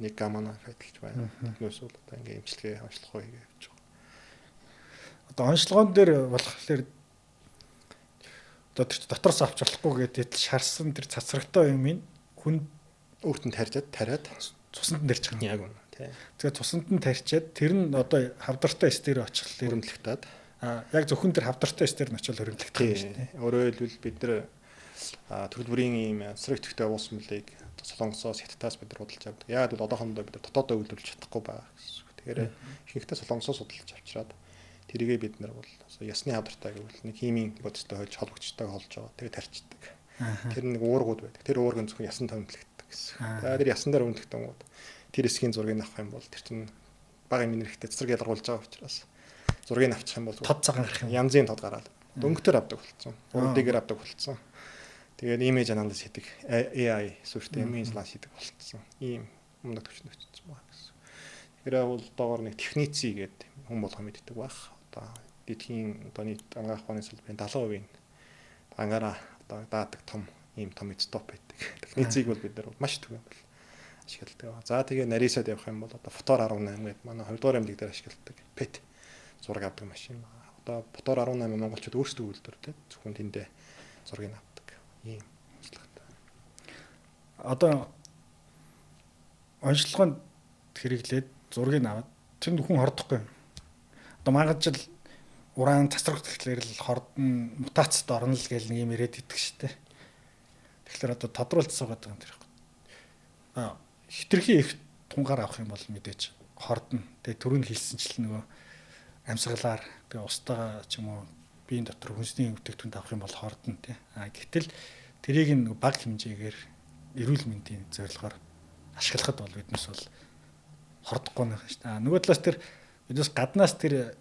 B: Нэг гамма наф ажиллаж байна. Тэднээс бол одоо ингээ эмчилгээ онцлогоо хийгээ явж байгаа.
A: Одоо онцлогоон дээр болохоор одоо тэр дотроос авч болохгүй гэдэг шарсан тэр цацрагтай юм ин хүн
B: өөрт нь тариад
A: цуснд нь тарчих.
B: Яг үнэ тий.
A: Тэгээ цуснд нь тарчаад тэр нь одоо хавдартай эс дээр очихлоор
B: хөрөмтлөгтаад
A: яг зөвхөн тэр хавдартай эс дээр нь очил хөрөмтлөгдөх юм шүү дээ.
B: Өөрөөр хэлбэл бид нар төрөл бүрийн ийм цэцрэг төвтэй уус мөлийг Солонгосоос Хятадаас бид нар худалдаж авдаг. Яагаад гэвэл одоохондоо бид нар дотоодоо үйлдвэрлэж чадахгүй байгаа гэсэн. Тэгэхээр ихэнхдээ Солонгосоос худалдаж авчираад тэрийгээ бид нар бол ясны хавдартай гэвэл нэг химийн бодистой хойж холбогчтой холж байгаа. Тэгээ тарчдаг. Тэр нэг уургууд байдаг. Тэр уург нь зөвхөн ясан томилогддог гэсэн. За тэр ясан дээр үнэлэгдэнгүүд тэр хэсгийн зургийг авах юм бол тэр чинь бага юм нэрхтээ цэцрэг ялгаруулж байгаа учраас зургийг авчих юм бол
A: тод цагаан гарах юм.
B: Янзын тод гараад дөнгөтөр авдаг болцсон. 3D-гээр авдаг болцсон. Тэгээд имиж анализ хийдэг AI сүртэй имиж анализ хийдэг болцсон. Ийм өмнөд төвчөнд очсон байна гэсэн. Тэгэхээр бол доогоор нэг техници гэдэг хүн болгон мэддэг байх. Одоо дэлхийн одоо нийт ангаах ухааны салбарын 70% нь ангаараа одоо даадаг том ийм том изотоп байдаг. Техницийг бол бид нар маш түгээн бол ашигладаг. За тэгээ нарийсаад явах юм бол одоо фотор 18 гэдэг манай 2 дугаар эмнэлэг дээр ашигладаг PET зураг авдаг машин байна. Одоо фотор 18 монголчууд өөрсдөө үйлдвэрлэдэг. Зөвхөн тэндээ зургийг авдаг. Ийм ажиллагатай.
A: Одоо онцлогоонд хэрэглээд зургийг аваад тэнд хүн хордохгүй. Одоо мангаж жил уран цацраг тэгэхээр л хордон мутацид орно л гэл нэг юм яриад идэх штэ. Тэгэхээр одоо тодруулж суугаад байгаа юм тэр. Хитрхи их тунгаар авах юм бол мэдээж хордно. Тэгээ түрүүн хэлсэнчл нөгөө амьсгалаар тэгээ устгаа ч юм уу биеийн дотор хүнсний бүтээгдэхүүнд авах юм бол хордно тий. Гэтэл тэрийг нэг бага хэмжээгээр эрүүл мэндийн зорилгоор ашиглахад бол биднес бол хордохгүй нэг шүү дээ. Нөгөө талаас тэр биднес гаднаас тэр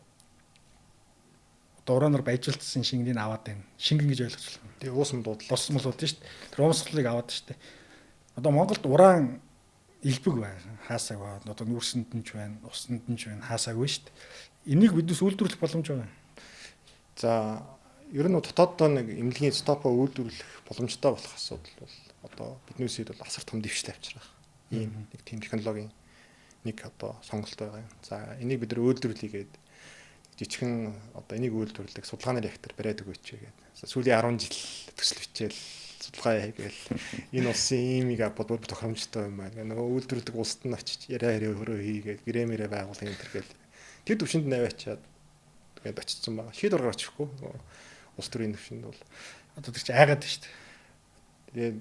A: одоо ураанаар баяжуулсан шингэнийг аваад байна. Шингэн гэж ойлгож байна.
B: Тэгээ уусмал дуудлаа.
A: Уусмал ууд шүү дээ. Тэр уусмалыг аваад шүү дээ. Одоо Монголд уран элбэг байна. Хаасаг байна. Одоо нүүрсэнд нь ч байна, усанд нь ч байна. Хаасаагүй шүү дээ. Энийг биднес үйлдвэрлэх боломж байгаа.
B: За, ер нь дотооддоо нэг эмнэлгийн стопо үйлдвэрлэх боломжтой болох асуудал бол одоо биднээсээ бол асар том дэвшил авчрах. Ийм нэг тийм технологийн нэг одоо сонголт байгаа юм. За, энийг бид нар үйлдвэрлэе гээд жижигхэн одоо энийг үйлдвэрлэдэг судалгааны реактор бариад өгөөч гээд. Сүүлийн 10 жил төсөл бичээл судалгаа хийгээл энэ улсын иймийг бодвол тохиромжтой юм байна. Нөгөө үйлдвэрлэдэг улсад нь очиж яриа яриа хөрөө хийгээд гэрээ мэрээ байгуулах энэ төр гээл. Тэр төвшөнд наваачаад тэгээд очсон байгаа. Шийдвэр гаргаж өгөхгүй. Улс төрийн төвшөнд бол
A: одоо тэр чинь айгаад байна шүү дээ.
B: Тэгээд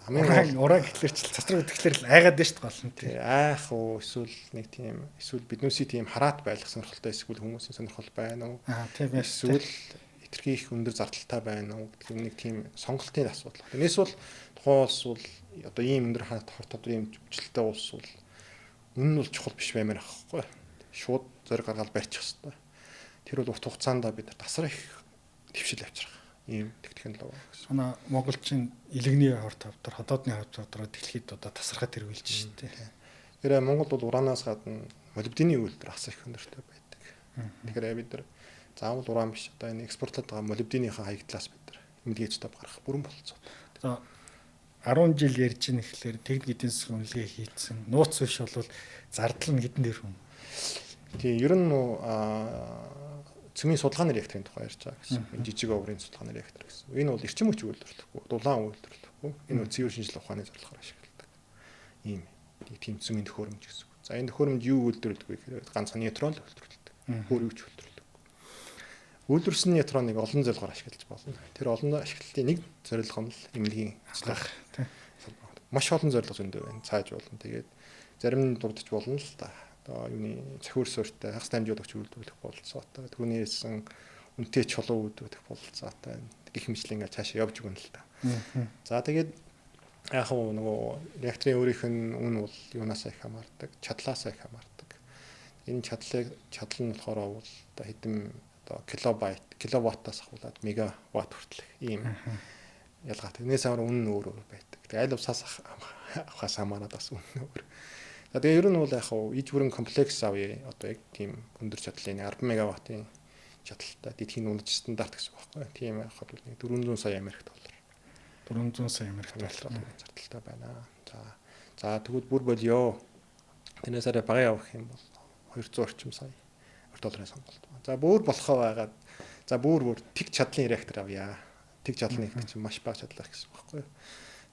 A: хамгийн уран гэхлээр ч цацраг гэхлээр л айгаад байна шүү дээ гол нь.
B: Тий айх уу эсвэл нэг тийм эсвэл биднээсээ тийм хараат байх сонирхолтой эсвэл хүмүүсийн сонирхол байна уу?
A: Тийм
B: эсвэл хэтэрхий их өндөр зардалтай байна уу гэдэг нэг тийм сонголтын асуудал. Тэрнээс бол тухайн улс бол одоо ийм өндөр ханат хорт тавдрын хүчлэлтэй улс бол үнэн нь бол чухал биш баймаар ахгүй. Шууд зориг гаргаад барьчих хэвээр. Тэр бол урт хугацаанд бид нар тасрах их твшил авчрах ийм технологи
A: гэсэн. Манай монголчин илэгний хор тавдар, ходоодны хор тавдраа дэлхийд одоо тасархад тэргүүлж шээ.
B: Тэгэхээр Монгол бол ураанаас гадна молибдены үйлдвэр асар их өндөртэй байдаг. Тэгэхээр бид нар заавал уран биш одоо энэ экспортлоод байгаа молибденыхаа хаягдлаас бид нар эмнэлгийн стоп гаргах бүрэн болцоо.
A: Одоо 10 жил ярьж ийн гэхлээр техник эдийн засгийн үнэлгээ хийцэн. Нууц биш бол зардал нь хэдэн дээр хүн.
B: Тийм ер нь цөмийн судалгааны реакторын тухай ярьж байгаа гэсэн. Энэ жижиг оврын судалгааны реактор гэсэн. Энэ бол эрчим хүч үйлдвэрлэхгүй, дулаан үйлдвэрлэхгүй. Энэ бол цэвэр шинжлэх ухааны зорилгоор ашигладаг. Ийм нэг тийм цөмийн төхөөрөмж гэсэн. За энэ төхөөрөмж юу үйлдвэрлэдэг вэ гэхээр ганцхан нейтрон л үйлдвэрлэдэг. Өөр юу ч үйлдвэрлэдэг. Үйлдвэрлэсэн нейтроныг олон зорилгоор ашиглаж болно. Тэр олон ашиглалтын нэг зорилго нь л эмнэлгийн
A: ажиллах.
B: Маш олон зорилго зөндөө байна. Цааж болно. Тэгээд зарим нь дурдж болно л та. Одоо юуны цохиур суурьтай хагас дамжуулагч үйлдвэрлэх бололцоотой. Түүний хэлсэн үнэтэй чулуу үйлдвэрлэх бололцоотой. Гэх мэтлэн ингээд цаашаа явж өгнө л та. За тэгээд яг хөө нөгөө реакторын өөрийнх нь үн бол юунаас их хамаардаг, чадлаас их хамаардаг. Энэ чадал нь болохоор бол одоо хэдэн одоо килобайт, киловаттаас ахуулаад мегаватт хүртэлх ийм ялгаатай. Тэрнээс амар үнэ нь өөр өөр байдаг. Тэгээ аль усаас авахаас хамаарат бас үнэ нь өөр. За тэгээ ер нь бол яг хав иж бүрэн комплекс авъя. Одоо яг тийм өндөр чадлын 10 мегаваттын чадaltaй дэлхийн дундаж стандарт гэсэн үг байхгүй. Тийм байхад бол нэг 400 сая Америк доллар.
A: 400 сая Америк доллар
B: зардалтай байна. За тэгвэл бүр болио. Тэрнээс арай бага явах юм бол 200 орчим сая долларын сонголт байна. За бүр болохоо байгаад за бүр тэг чадлын реактор авъя. Тэг чадлын реактор чинь маш бага чадлах гэсэн үг байхгүй юу?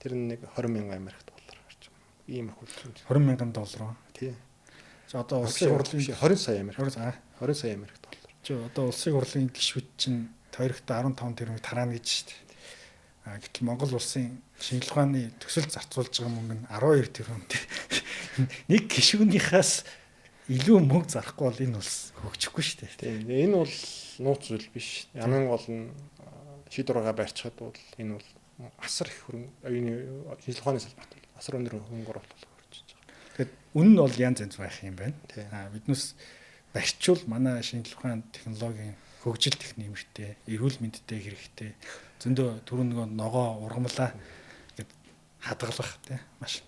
B: Тэр нь нэг 20 мянган Америк доллар орчим. Ийм охиолдол.
A: 20 мянган доллар уу?
B: Тий.
A: За одоо улсын хурлын
B: 20 сая Америк. 20 сая Америк доллар.
A: Чи одоо улсын хурлын гишүүд чинь тойрогтой 15 тэрбум тараана гэж шүү дээ. А гэтэл Монгол улсын шинжилгээ ухааны төсөл зарцуулж байгаа мөнгө нь 12 тэрбум. Нэг гишүүнийхээс илүү мөнгө зарахгүй бол энэ улс хөгжихгүй шүү дээ.
B: Тийм. Энэ бол нууц зүйл биш. Хамгийн гол нь шийдвэр гаргаа барьчихад бол энэ бол асар их хөрөнгө оюуны шинжилгээ ухааны салбарт бол асар өндөр хөрөнгө оруулалт хөрчиж байгаа.
A: Тэгэхээр үнэн нь бол янз янз байх юм байна. Аа биднээс барьчвал манай шинжилгээ ухаан технологийн хөгжил их нэмэртэй, эрүүл мэндтэй хэрэгтэй. Зөндөө түрүү нөгөө ногоо ургамлаа гэд хадгалах тий маш.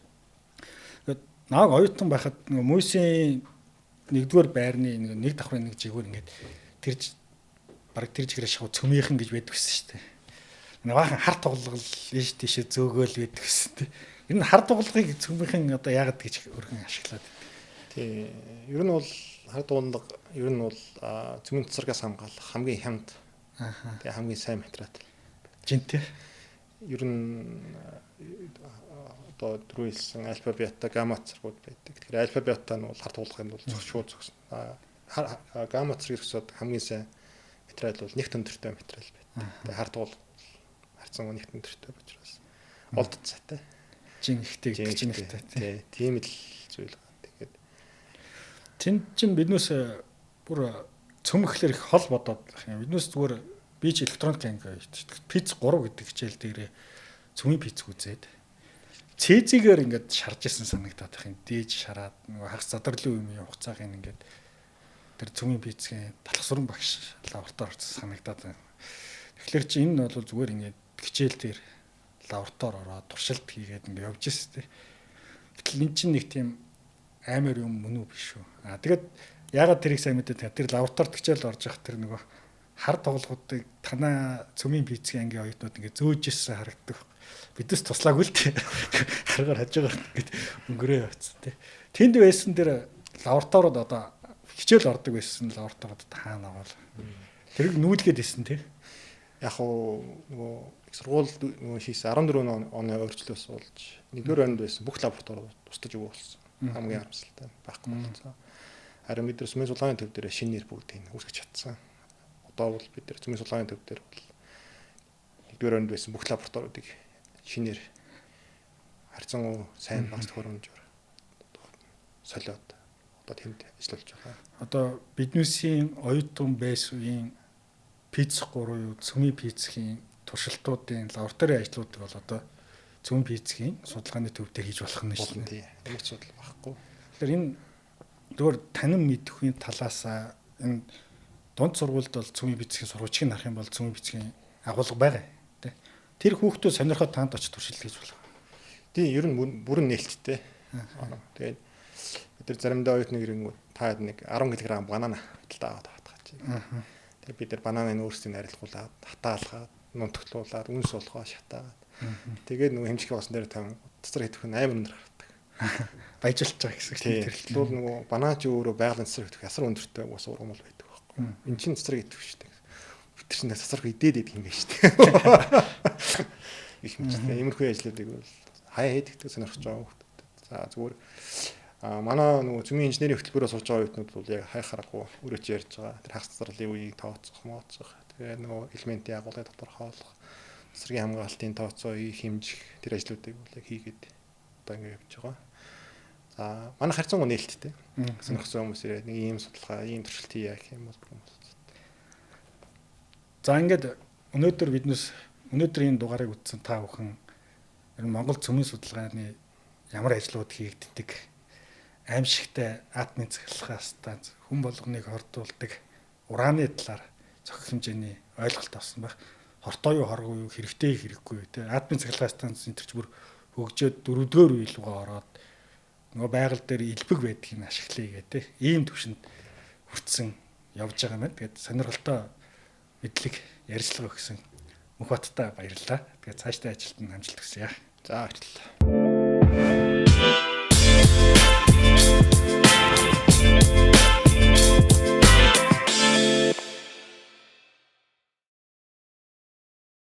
A: Тэгээд нааг оюутан байхад нөгөө мүйсийн нэгдүгээр байрны нэг давхрын нэг жигүүр ингээд тэр бараг тэр жигээрээ шахав цөмийнхэн гэж байдаг гэсэн шүү дээ. Нэг баахан хар тоглол ийш тийшээ зөөгөөл байдаг гэсэн тий. Ер нь хар тоглолыг цөмийнхэн одоо яагаад гэж өргөн ашиглаад байдаг.
B: Тий. Ер нь бол хар тоглол ер нь бол цөмийн цэцэргээс хамгаалах хамгийн хямд. Тэгээ хамгийн сайн материал.
A: Жинтэй.
B: Ер нь одоо түрүү хэлсэн альфа, бета, гамма цэргүүд байдаг. Тэгэхээр альфа, бета нь бол хар туулах юм бол шууд зогсно. Гамма цэргийг зогсоод хамгийн сайн материал бол нэг төндөртэй материал байдаг. Тэгээ хар туул харцсан нэг төндөртэй учраас олдод цайтай.
A: Жин ихтэй гэдэг чинь ихтэй.
B: Тий, тийм л зүйл байна. Тэгээд
A: тэнд чинь биднээс бүр цөмөхлөр их хол бодоод байх юм. Биднээс зүгээр би ч электроник анги хийдэг. Пиц 3 гэдэг хичээл дээрээ цөмийн пиц үзээд цэзигээр ингээд шарж исэн санагдаад байх юм. Дээж шараад нөгөө хагас задарлын үеийн хугацааг ингээд тэр цөмийн пицгийн талхсран багш лаборатори орсон санагдаад байна. Тэгэхээр чи энэ бол зүгээр ингээд хичээл дээр лаборатори ороод туршилт хийгээд ингээд явж ирсэн тий. Гэтэл эн чинь нэг тийм амар юм мөн үү биш үү. Аа тэгээд ягаад тэрийг сайн мэдээд тэр лабораторид хичээл орж явах тэр нөгөө хар тоглохуудыг танаа цөмийн пицгийн ангийн оюутнууд ингээд зөөж ирсэн харагддаг. Бидээс туслаагүй л тий. Харгаар хажуугаар ингээд өнгөрөө явцсан тий. Тэнд байсан тэр лабораториуд одоо хичээл ордог байсан лабораториуд хаана авал. Тэрийг нүүлгээд исэн тий.
B: Яг уу нөгөө их сургууль нөгөө хийсэн 14 оны өөрчлөлөөс болж нэгдүгээр онд байсан бүх лабораториуд устдаж өгөө болсон. Хамгийн харамсалтай байхгүй болсон. Харин бид нар сүмийн судалгааны төв дээр шинээр бүгдийг үүсгэж чадсан. Одоо бол бид нар сүмийн судалгааны төв дээр бол нэгдүгээр онд байсан бүх лабораториудыг шинээр харьцангуй сайн багц төхөөрөмжөөр солиод одоо тэнд ажиллаж байгаа.
A: Одоо биднээсийн оюутан байсан үеийн пиц 3 юу цөмийн пицхийн туршилтуудын лабораторийн ажлуудыг бол одоо цөмийн пицхийн судалгааны төв дээр хийж болох нь шүү
B: дээ. Ямар ч судал байхгүй.
A: Тэгэхээр энэ зүгээр танин мэдэхүйн талаасаа энэ дунд сургуульд бол цөмийн пицхийн сургуучийг харах юм бол цөмийн пицхийн агуулга байгаа. Тэр хүүхдүүд сонирхоод таанд очиж туршилт хийж болох.
B: Тийм, ер нь бүрэн нээлттэй. Тэгээд бид нар заримдаа оюутны ирэнгүүт та нэг 10 кг банана худалдаа аваад хатгаач. Тэгээд бид нар бананыг өөрсдийн арилгуулад, хатаалгаад, нунтагтлуулад, үнс болгоо шатаагаад. Тэгээд нөгөө хэмжих явуулсан дээр тавин цэцэр хэвтэх нь амар өндөр гардаг.
A: Баяжуулж байгаа гэсэн
B: үг. Тэр бол нөгөө банан ч өөрөө байгалийн цэцэр хэвтэх асар өндөртэй ус ургамал байдаг байхгүй. Эн чинь цэцэр хэвтэх шүү дээ. Тэр чинь цацрах идээд идэх юм байна шүү дээ. Их мэттэй иймэрхүү ажлуудыг бол хаяа хийдэг сонирхож байгаа хүмүүс. За зүгээр манай нөгөө цөмийн инженерийн хөтөлбөрөөр сурж байгаа оюутнууд бол яг хайхарахгүй өөрөө ч ярьж байгаа. Тэр хагас цацралын үеийг тооцох, моцох, тэгээ нөгөө элементийн агуулгыг тодорхойлох, цэцэргийн хамгаалтын тооцоо хэмжих тэр ажлуудыг бол яг хийгээд одоо ингэ явж байгаа. За манай харьцангуй нээлттэй. Сонирхсан хүмүүс ирээд нэг ийм судалгаа, ийм туршилт хийе гэх юм бол бүрэн болцсон.
A: За ингээд өнөөдөр биднээс өнөөдрийн дугаарыг үзсэн та бүхэн ер нь Монгол цөмийн судалгааны ямар ажлууд хийгддэг, Аимшигтай атомын цахилгаан станц хүн болгоныг хордуулдаг ураны талаар зохих хэмжээний ойлголт авсан байх. Хортой юу, хоргүй юу, хэрэгтэй хэрэггүй юу те. Атомын цахилгаан станц энэ төр ч бүр хөгжөөд дөрөвдүгээр үе рүүгээ ороод нөгөө байгаль дээр элбэг байдгийг ашиглая гэх те. Ийм төвшөнд хүртсэн явж байгаа юм байна. Тэгээд сонирхолтой мэдлэг ярилцлага өгсөн Мөнхбаттай баярлалаа. Тэгээд цаашдаа ажилд нь амжилт хүсье.
B: За, баярлалаа.